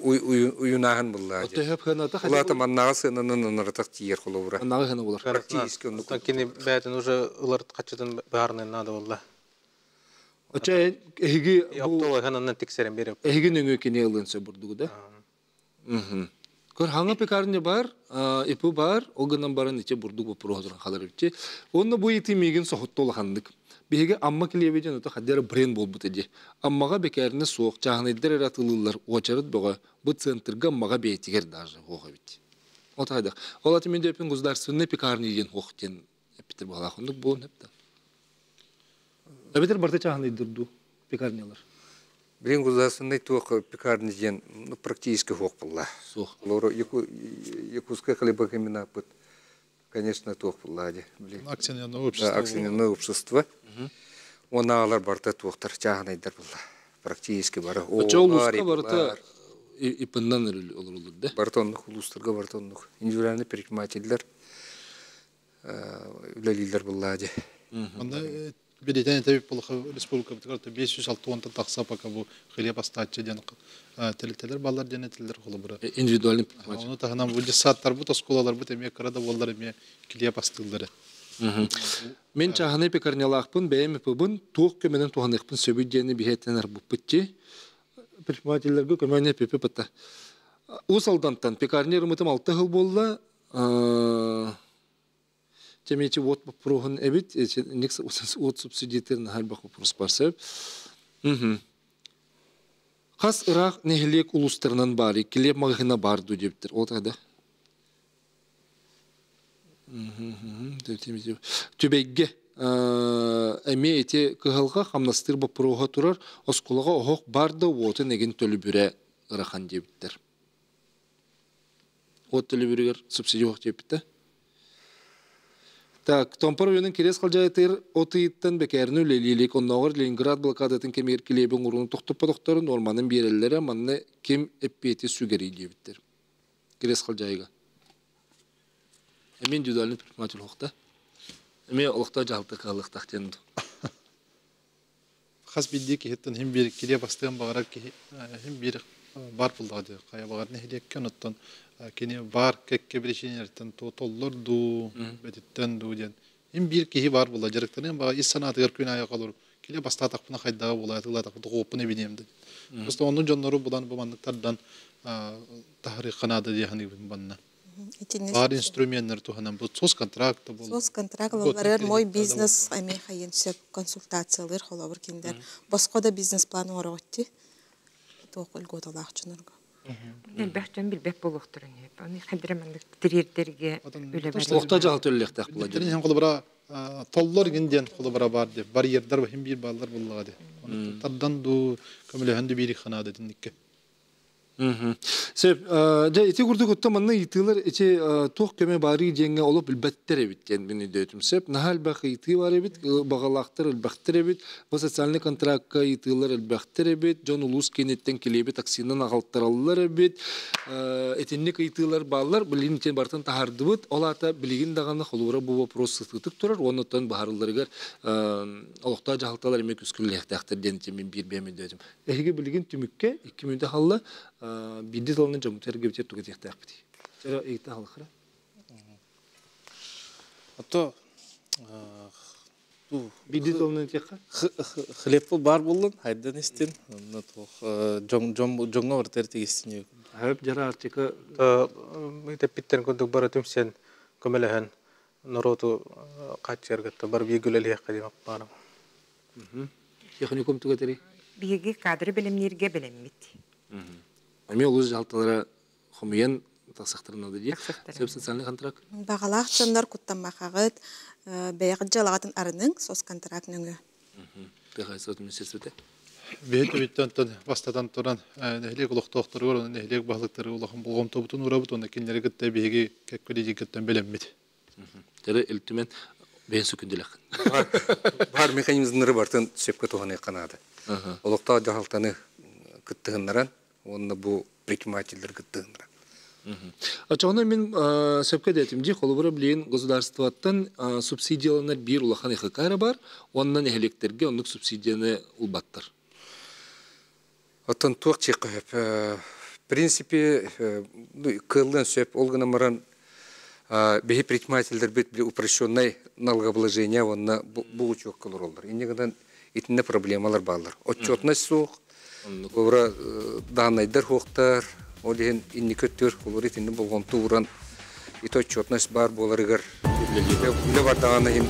уюнааһын булла. Төһөп хыната Улаата маннаҕа сыананан ынаратах тиийэр холобура. Маннаҕа хына булар. Практически оннук. Кини бээтин уже ылар хачытын баарынан наада болла. Оча эһиги бу хананан тиксерен береп. Эһиги нөҥүө кини ылын сөп бурдугу да. Көр хаңа пекарня бар, ипу бар, ол гынан баран иче бурдук вопросу халар иче. Онно бу ити мигин сохотто улаханнык. Биһиги Амма килиэбиден ото хаддера бренд болбут эди. Аммаға бекәріне суох, чааһынайдар эрэ атылыыллар, уочарыт бөҕө, бу центрга Аммаға бэйэтигэр даже хуох эбит. Ол тайдах. Ол аты мен дөпүн государственный пекарня диэн хуох диэн эппитер буолаах оннук буолун эпта. Эбэтэр барта чааһынайдар дуу пекарнялар. Билин государственный туох пекарня диэн, ну, практически хуох булла. Суох. Олору Якутская хлебокомбинат, конечно, туох булла ди. Акционерное общество. Акционерное общество. Онаалар барта туохтар чааһынайдар булла. Практически бары. Очо улуска барыта ипыннан олорулур да. Барта оннук, улустарга барта оннук. Индивидуальный предпринимательдер үлэлииллэр булла ди. Онда билетен табип болха республика битгар 506 тақса пока бу хлеб астачы ден телетелер баллар ден этилер холобура. Индивидуальный предприниматель. Оны тахынан бу саттар бу тосколалар бу теме карада боллар эме хлеб астылары. Мен чаханы пекарнялаахпын, бэйэм ипыбын, туох көмөнөн туханыхпын сөбү диэни биһиэттен арбуппытчи. Предпринимательлерге көмөнө пепе пытта. Ус алдантан пекарня ырмытым 6 жыл болла. Темечи вот вопроһун эбит, никс от субсидитерин халбах вопрос барсып. Хас ыраах нехилек улустарынан бары, килеп магахына барды дептир. Ол тада. Түбегге эме эти кыһылга хамнастыр бопроха турар, осколага охок барды уотын эгин төлүбүрэ ырахан дебиттер. От төлүбүрүгөр субсидия ох депитте. Так, Томпор үйінің керес қалжайтыр отыйттан бекәріні үлелилік, онноғыр Ленинград блокадатын кемер келебін ұруын тоқтып потоқтарын орманын берелері манны кем эппети сүгері дебіттер. Керес қалжайға. Эми индивидуальный предприниматель хоқта. Эми олықта жалты қалықтақ тенді. Хас бидди кихеттен хим бир киле бастыган багарар ки хим бир бар булдады. Кая багар нехилек оттон кини бар кекке биришинерден то толлор ду бетиттен ду ден. Хим бир кихи бар булда жарыктан ба ис санатыгар күн ая калыр. Киле бастатак буна хайдага була тылатак гопуны бинемди. Просто onun жоннору будан бу мандыктардан тахры канады дияхны банна. Бар инструменттер туханан бу сос контракт бол. Сос контракт болар, мой бизнес эми хайын сөп консультациялар холобур киндер. Боско да бизнес план оротти. Тоқыл готалах чынырга. Элбэх билбек болуктурун. Аны хадра мандык тирердерге үле бар. Охта жал төллектак була. Хем холобура толлор гинден холобура бар деп барьердар хим бир баллар буллага де. Тардан ду көмөлөһөндү бири ханады динникке. Сеп, жа ити курдук отто манна итилер ичи туох көмө бары жеңге олуп билбеттер эбит ден мени дөтүм. Сеп, нахал бах ити бар эбит, багалактар илбахтер эбит, бу социальный контрактка итилер илбахтер эбит, жон улус кенеттен келеби таксинен агалттыраллар эбит, этинник итилер баллар, билин тен бартын тахардыбыт, олата билигин даганы холура бу вопрос сытытык турар, онотон бахарыларыгар олохта жахалталар эме күскүллэхтахтар ден мен бир бемен дөтүм. Эһиги билигин түмүккө 2 мүндө халла бидди толны жом тергебитер туга техтаах бити. Чара эйта халхара. Ато бидди толны теха. Хлеб бар болдун, хайдан истин. Онна тох жом жом жоңго бар тертигистин. Хөп жара артика теппиттерин курдук бара түмсен көмөлөһөн народу качергатта бар бигүлели кадим бара. Техникум тугатери. Биги кадры билимнерге билеммит. Ами улус жалталара хомуен тасактырынады ди. Сөп социальный контракт. Багалаах чоннор куттаммахагыт, бэйгыт жалагатын арының сос контракт нөңө. Тыхай сот министерствоте. Бэт биттен бастатан туран нехлек улуктоохтор гор, нехлек баһлыктары улахан болгом тобутун урабыт, онда кинлери гытта биһиги кеккөли жигиттен белеммит. Тере элтүмен бэйн сүкүндүлэх. Бар механизмнары бартын сөпкө туханы канады. Олукта жахалтаны кыттыгыннаран, онна бу предпринимательдер кыттыгыннаран. Очоҕуна мин сөпкө дэтим дии, холобура билигин государствоттан субсидияланар биир улахан ХК бар, уонна нэһилиэктэргэ оннук субсидияны ылбаттар. Оттон туох чиэххэ сөп? В принципе, кыаллыан сөп, ол гынан баран биһи предпринимательдэрбит упрощенное налогообложение уонна бу учуокка олороллор. Инньэ гынан итиннэ проблемалар бааллар. Отчетность суох, холобура дааннайдар суохтар, ол иһин инники өттүгэр холобура итинни болҕомто ууран ити отчетность баар буоларыгар үлэ бардаҕына иһин.